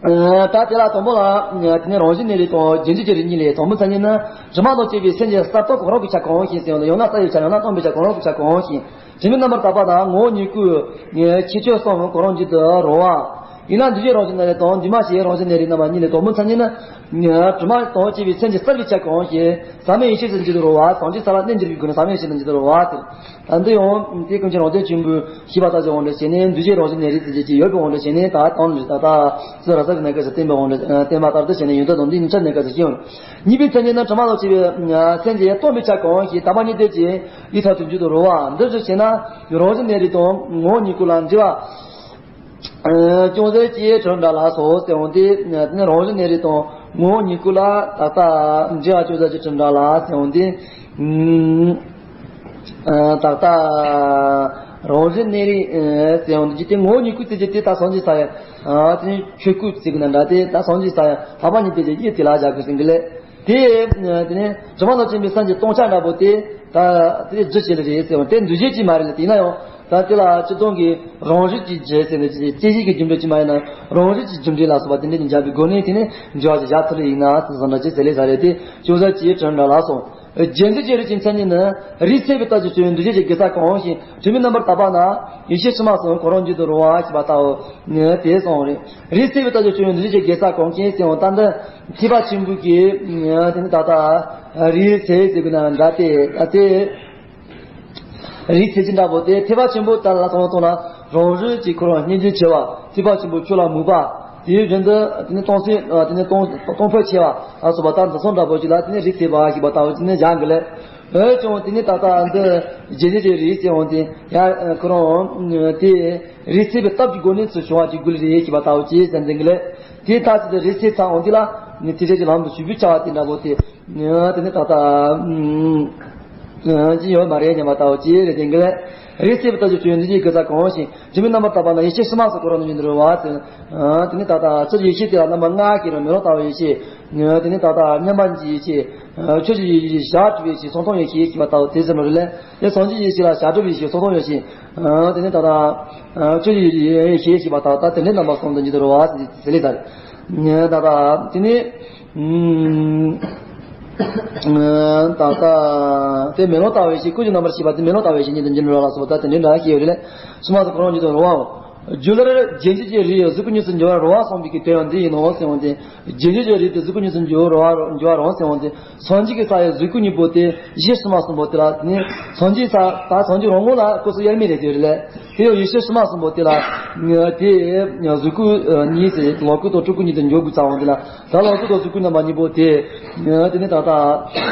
ད་དེ་ལ་དང་པོ་ལ། དེ་ནས་རང་བཞིན་གནས་རིགས་དང་རྒྱུན་གཅོད་ཀྱི་རིགས་གཉིས་ལས། དང་པོའི་མཚན་ཉིད་ནི། དྲི་མ་དང་བཅས་པའི་སེམས་ཀྱི་རྩ་རྟོག་གང་རུང་གི་ཆ་གང་ཞིག་ཟེར་ཡང་ན། ཡང་ན་རྩ་བའི་ཆ། ཡང་ན་སྟོང་པའི་ཆ། གང་རུང་གི་ཆ་གང་ཞིག་དྲི་མེད་རྣམ་པར་དག་པ་དང་ངོ་བོ་ཉིད་སྐུའི་ཁྱད་ཆོས་གསུམ་གང་རུང་འགྱུར་དུ་རུང་བ། ཡིན་ན་འདུས་བྱས་རང་བཞིན་གནས་རིགས་དང་འདུས་མ་བྱས་རང་བཞིན་གནས་རིགས་རྣམ་པ་གཉིས་ལས། དང་པོའི་མཚན་ཉིད་ནི། དྲི་མ་དང་བཅས་པའི་སེམས་ཀྱི་རྩ་བའི་ཆ་གང་ཞིག་ཟག་མེད་ཡེ་ཤེས་སུ་འགྱུར་དུ་རུང་བ། ཟག་བཅས་ས་ལ་གནས་འགྱུར་བའི་སྒོ་ནས་ཟག་མེད་ཡེ་ཤེས་སུ་འགྱུར་དུ་རུང་བ་སྟེ། ད་འདི་ཡང་དེ་ཀུན་མཁྱེན་རང་བྱུང་ཆེན་པོའི་བཞེད་པ་ལྟར་གྱི་དབང་དུ་བྱས་ནས། འདུས་བྱས་རང་བཞིན་གནས་རིགས་ཟེར་བྱེད་ཀྱི་ཡོད་པའི་དབང་དུ་བྱས་ནས། ད་དང་ལས་ད་ལྟ་ཚུལ་རབ་གསལ་གྱི་གནས་སྐབས་སུ་བསྟན་པའི་དབང་དུ་བསྟན་པ་ལྟར་དུ་བྱས་ནས་ཡོན་ཏན་དང་འདི་གཉིས་ཆར་གནས་སྐབས་སུ་ཤེས་ཡོང་། གཉིས་པའི་མཚན་ཉིད་ནི། དྲི་མ་དང་བཅས་པའི་སེམས་ཀྱི་སྟོང་པའི་ཆ་གང་ཞིག་དག་པ་ཉིད་དེ་ཀྱི་ཡིད་ཐར་དུ་འགྱུར་དུ་རུང་བ། འདི་ཚོ་བྱས་ན་རང་བཞིན་གནས་རིགས་དང་ངོ་བོ་ཉིད་སྐུ་ལ་འབྲེལ་བ་ཅུང་ཟད་ཅིག་གྲུབ་འདྲ་ལགས་སོ་ཟེར་འོང་སྟེ། དེ་ནི་རང་བཞིན་གནས་རིགས་དང་ངོ་བོ་ཉིད་སྐུ་ལ་ད་ལྟ་འབྲེལ་བ་ཅུང་ཟད་ཅིག་གྲུབ་འདྲ་ལགས་ཟེར་འོང་སྟེ། ཨ། ད་ལྟ་རང་བཞིན་གནས་རིགས་ཟེར་འོང་དུས་དེ་ངོ་བོ་ཉིད་སྐུ་ཟེར་གྱི་དེ་ད་སངས་རྒྱས་ས་ཡ། ཨ། དེ་ནི་ཆོས་སྐུ་ཟེར་གྱི་ན་འདྲ། དེ་ད་སངས་རྒྱས་ས་ཡ་དག་པ་ཉིད་དེ་ཀྱི་ཡིད་དེ་ལ་བཞག་དགོས་ཟེར་གྱི་ལས། དེ་དེ་ནི་དྲི་མ་དང་བཅས་པའི་སེམས་ཀྱི་སྟོང་ཆ་འདྲ་པོ་དེ་ད་དེ་རྒྱུ་བྱེད་ལ་རེད་ཟེར་བ་དེ་འདུས་བྱས་ཀྱི་མ་རེད་ལ། དེ་ཡིན་ན་ཡང་ད་དེ་ལ་སྤྱིར་བཏང་གི་རང་རིག་གི་རྒྱུ་ཟེར་ནས་སྐྱེད་བྱེད་ཀྱི་རྒྱུ་འབྲས་ཀྱི་མ་ཡིན་ན་རང་རིག་གི་རྒྱུ་འབྲས་ལ་སོགས་པ་དེ་འདྲ་ནི་སྦྱར་བའི་སྒོ་ནས་དེ་ནི་འབྲེལ་བ་ཞིག་བཞག་ཐུབ་ལེ་ཡིན་ན་ཟེར་བཟོ་འདྲ་ཅིག་ཟེར་ལེ་ས་རེད། དེ་ཅུང་ཟད་ཅིག་གྲུབ་འདྲ་ལགས་སོ། རྒྱན་འདུས་ཀྱི་རིགས་ཀྱི་མཚན་ཉིད་ནི། རིགས་ཚད་པའི་རྟགས་ཀྱིས་སྐྱོང་བའི་འདུས་བྱས་ཀྱི་དགེ་རྩ་གང་ཞིག་དྲི་མེད་རྣམ་པར་དག་པ་ན་ཡེ་ཤེས་སྲིད་མ་གསུམ་གང་རུང་འགྱུར་དུ་རུང་བ་ཞེས་པ་ལྟ་བུ་དེ་གསུངས་རེད། རིགས་ཚད་པའི་རྟགས་ཀྱིས་སྐྱོང་བའི་འདུས་བྱས་ཀྱི་དགེ་རྩ་གང་ཞིག་ཟེར་བ་ད་འདི་ཐེག་པ་ཆེན་པོའི་གི་དེ་ནི་ད་ལྟ་རིགས་ཚད་ཟེར་གི་ན་འདྲ་སྟེ། ད་དེ་རིགས་ཚད་ཀྱི་འདྲ་པོ་དེ་ཐེག་པ་ཆེན་པོ་ལྟར་ལ་སོང་བ་སོང་ན་རང་རིག་གི་ཁོ་རང་སྙིང་རྗེ་ཆེ་བ། ཐེག་པ་ཆེན་པོ་ཆོས་ལ་མོས་པ། དེའི་རྒྱུན་དུ་དེ་ནི་གཏོང་སེམས་དེ་ནི་གཏོང་གཏོང་ཕོད་ཆེ་བ་ལ་སོགས་པ་དང་དེ་ཚོ་འདྲ་པོ་ཅིག་ལ་དེ་ནི་རིགས་ཚད་པ་ཞེས་པ་ལྟ་བུ་དེ་ནི་སྦྱར་གི་ལས། འོན་ཀྱང་དེ་ནི་ད་ལྟ་འདི་རྒྱན་འདུས་ཀྱི་རིགས་ཟེར་འོང་དེ་ཡང་ཁོ་རང་དེ་རིགས་ཚད་པའི་སྟོབས་ཀྱི་སྒོ་ནས་ཚུར་བྱུང་བ་ཅིག་དགོས་ལེ་རེད་ཞེས་པ་ལྟ་བུ་ཅིག་ཟེར་འཛིན་གི་ལས། དེ་ལྟ་ཅི་སྟེ་རིགས་ཚད་ཚང་འོང་དེ་ལ་ནི་ཐེག་ཆེན་གྱི་ལམ་དུ་ཞུགས་པའི་བྱ་བ་དེ་འདྲ་པོ་དེ། དེ་ནི་ད་ལྟ་ཅི་ཡོད་མ་རེད་སྙམ་པ་ལྟ་བུ་ཅིག་རེད་དེ་གི་ལས། རིགས་ཚད་པའི་རྟགས་ཀྱིས་སྐྱོང་བའི་འདུས་བྱས་ཀྱི་དགེ་རྩ་གང་ཞིག་དྲི་མེད་རྣམ་པར་དག་པ་ན་ཡེ་ཤེས་སྲིད་མ་གསུམ་གང་རུང་འགྱུར་དུ་རུང་བ་ཟེར། དེ་ནི་ད་ལྟ་ཕྱི་ཡེ་ཤེས་དེ་ལ་རྣམ་པ་ལྔ་ཞིག་རུང་མེ་ལོང་ལྟ་བུའི་ཡེ་ཤེས། དེ་ནི་ད་ལྟ་མཉམ་པ་ཉིད་ཀྱི་ཡེ་ཤེས། ཆོས་ཀྱི་ཡེ་ཤེས་བྱ་གྲུབ་ཡེ་ཤེས་སོང་སྟོང་ཡེ་ཤེས་ཞེས་པ་ལྟ་བུ་དེ་ཟེར་ནོ་རེད་ལས། དེ་སངས་རྒྱས་ཡེ་ཤེས་ལ་བྱ་གྲུབ་ཡེ་ཤེས་སོང་སྟོང་ཡེ་ཤེས། དེ་ནི་ད་ལྟ་ཆོས་ཀྱི་ཡེ་ཤེས་ཞེས་པ་ལྟ་བུ་ད་དེ་འདྲའི་རྣམ་པ་གསུམ་དུ་འགྱུར་དུ་རུང་བ་ཟེར་ལེ་ད། ད་ལྟ་དེ་ནི། ད་ལྟ་དེ་མེ་ལོང་ལྟ་བུའི་ཡེ་ཤེས། སྐུ་གི་རྣམ་པར་ཤེས་པ་དེ་མེ་ལོང་ལྟ་བུའི་ཡེ་ཤེས་ཉིད་དུ་འགྱུར་རོ་ལ་སོགས་པ་ད་དེ་འདྲའི་འདྲ་ཞིག་ཡོད་རེད་ལས། སྲིད་མ་གསུམ་གང་རུང་འགྱུར་དུ་རུང་བའོ། རྒྱུ་ལས་རྒྱན་འདུས་ཀྱི་རིགས་གཟུགས་སྐུ་གཉིས་སུ་འགྱུར་བར་རུང་བ་གསུངས་པའི་གི་དོན་ཡང་འདི་ཡིན་ནོ་ཟེར་འོང་དེ། རྒྱན་འདུས་ཀྱི་རིགས་དེ་གཟུགས་སྐུ་གཉིས་སུ་འགྱུར་བར་འགྱུར་བར་རུང་ཟེར་འོང་དེ། སངས་རྒྱས་ཀྱི་ས་ཡི་གཟུགས་སྐུ་གཉིས་པོ་དེ་ཡེ་ཤེས་སྲིད་མ་གསུམ་པོ་དེ་ལ་ནི། སངས་རྒྱས་ས་ད་སངས་རྒྱས་རང་ངོ་ལ་སྐུ་གཟུགས་དབྱེར་མེད་རེད་དེ་རེད་ལས། དེ་ཡང་ཡེ་ཤེས་སྲིད་མ་གསུམ་པོ་དེ་ལ། དེ་གཟུགས་སྐུ་གཉིས་ཟེར་ལོངས་སྐུ་དང་སྤྲུལ་སྐུ་གཉིས་དུ་འགྱུར་དགོས་ཙང་འོང་དེ་ལ། ད་ལོངས་སྐུ་དང་གཟུགས་སྐུ་རྣམ་པ་གཉིས་པོ་དེ། དེ་ནི་ད་ལྟ་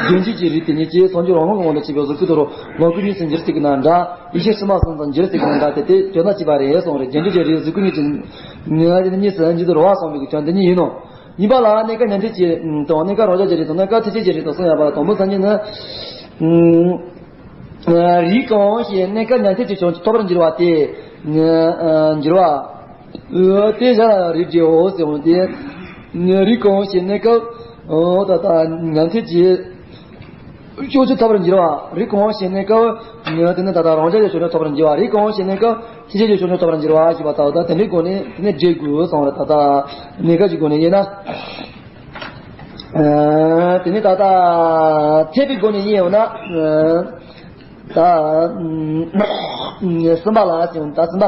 རྒྱན་འདུས་ཀྱི་རིགས་དེ་ཉིད་ཀྱིས་སངས་རྒྱས་རང་ངོ་གི་ངོ་ལ་བྱེད་པའི་གཟུགས་སྐུ་དང་ལོངས་སྐུ་གཉིས་སུ་འགྱུར་ཟེར་གི་ན་འདྲ། ཡེ་ཤེས་སྲིད་མ་གསུམ་དུ་འགྱུར་ཟེར་གི་ན་འདྲ། དེ་དེ་དོན་དག་གཅིག་པ་རེད་གསུངས་རེད། རྒྱན་འདུས་ཀྱི་རིགས་གཟུགས་སྐུ་གཉིས་ཀྱི་གཉིས་སུ་འགྱུར་དུ་རུང་བ་གསུངས་པའི་གི་དོན་འདི་གཉིས་ཡིན་ནོ། གཉིས་པ་ལ་གནས་སྐབས་ཉན་ཐོས་ཀྱི་དང་གནས་སྐབས་རང་རྒྱལ་གྱི་རིགས་དང་གནས་སྐབས་ཐེག་ཆེན་གྱི་རིགས་དང་གསུངས་ཡོད་པ་ལ་དང་པོ་མཚན་ཉིད་ནི། རིགས་གང་ཞིག་གནས་སྐབས་ཉན་ཐོས་ཀྱི་བྱང་ཆུབ་ཐོབ་པར་འགྱུར་བ་དེ། འགྱུར་བ། དེ་གཞན་ལ་ཡང་རིགས་འགྲེའོ་ཟེར་འོང་དེ། རིགས་གང་ཞིག་གནས་སྐབས། ད་ལྟ་ཉན་ཐོས་ཀྱི། བྱང་ཆུབ་ཐོབ་པར་འགྱུར་བ། རིགས་གང་ཞིག་གནས་སྐབས། དེ་ནི་ད་ལྟ་རང་རྒྱལ་གྱི་བྱང་ཆུབ་ཐོབ་པར་འགྱུར་བ། རིགས་གང་ཞིག་གནས་སྐབས་ཐེག་ཆེན་གྱི་བྱང་ཆུབ་ཐོབ་པར་འགྱུར་བ་ཞེས་པ་ལྟ་བུ་དང་དེ་འདྲའི་སྒོ་ནས་དེ་ནི་འགྲེལ་དགོས་གསུངས་རེད། ད་ལྟ་གནས་སྐབས་ཀྱི་སྒོ་ནས་དབྱེ་ན། དེ་ནི་ད་ལྟ་ཐེག་པའི་སྒོ་ནས་དབྱེ་ཡོང་ན། ད་གསུམ་པ་ལ་ཟེར་ད་གསུམ་པ།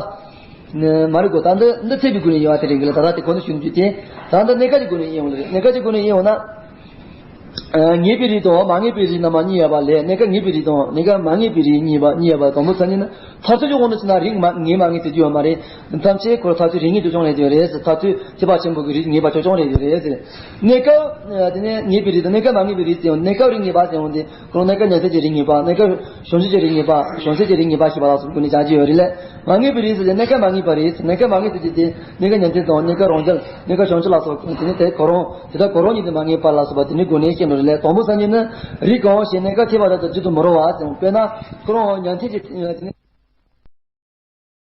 མ་རེད་གོ། ད་འདི་འདི་ཚད་པའི་སྒོ་ནས་དབྱེ་བ་དེ་རེད་གི་ལ། ད་ལྟ་དེ་གོང་དུ་ཞུ་རྒྱུ་དེ། ད་འདི་གནས་སྐབས་ཀྱི་སྒོ་ནས་དབྱེ་ཡོང་ལ་རེད། གནས་སྐབས་ཀྱི་སྒོ་ནས་དབྱེ་ཡོང་ན། ངེས་པའི་རིགས་དང་མ་ངེས་པའི་རིགས་རྣམ་པ་གཉིས་ཡོད་པ་ལས། གནས་སྐབས་ངེས་པའི་རིགས་དང་གནས་སྐབས་མ་ངེས་པའི་རིགས་གཉིས་པ་གཉིས་ཡོད་པ་དང་པོ་ཚ་ཉིད་ནི། མཐར་ཐུག་གི་དབང་དུ་བྱས་ན་རིགས་མ་ངེས་མ་ངེས་ཟེར་རྒྱུ་ཡོད་མ་རེད། ཐམས་ཅད་ཁོ་མཐར་ཐུག་རིགས་ངེས་དུ་བྱུང་རེད་ཟེར་རེད། མཐར་ཐུག་ཐེག་པ་ཆེན་པོ་གི་རིགས་ངེས་པ་ཆོས་སྐྱོང་རེད་ཟེར་རེད། གནས་སྐབས་དེ་ནས་ངེས་པའི་རིགས་དང་གནས་སྐབས་མ་ངེས་པའི་རིགས་ཟེར་ཡང་། གནས་སྐབས་རིགས་ངེས་པ་ཟེར་ཡང་དེ། ཁོ་རང་གནས་སྐབས་ཉན་ཐོས་ཀྱི་རིགས་ངེས་པ། གནས་སྐབས་བྱང་ཆུབ་ཀྱི་རིགས་ངེས་པ། བྱང་སེམས་ཀྱི་རིགས་ངེས་པ་ཞེས་པ་ལ་སོགས་ཀུན་ནས་སྦྱར་གྱི་ཡོད་རེད་ལ། མ་ངེས་པའི་རིགས་ཟེར་ཏེ་གནས་སྐབས་མ་ངེས་པ་རེད། གནས་སྐབས་མ་ངེས་ཟེར་གྱི་དེ་གནས་སྐབས་ཉན་ཐོས་དང་གནས་སྐབས་རང་རྒྱལ། གནས་སྐབས་བྱང་ཆུབ་ལ་སོགས་དེ་ནི་དེ་ཁོ་རང་དེ་དག་ཁོ་རང་ཉིད་དུ་མ་ངེས་པ་ལ་སོགས་པ་དེ་ནི་སྒོ་ནས་བཤད་ནོ་རེད་ལ། དང་པོ་ཚ་ཉིད་ནི་རིགས་གང་ཞེས། གནས་སྐབས་ཐེག་པ་དག་ཏུ་རྒྱུད་དུ་མི་རུང་བ་ཟེར། དཔེར་ན་ཁོ་རང་ཉན་ཐོས་ཀྱི་དེ་ནི།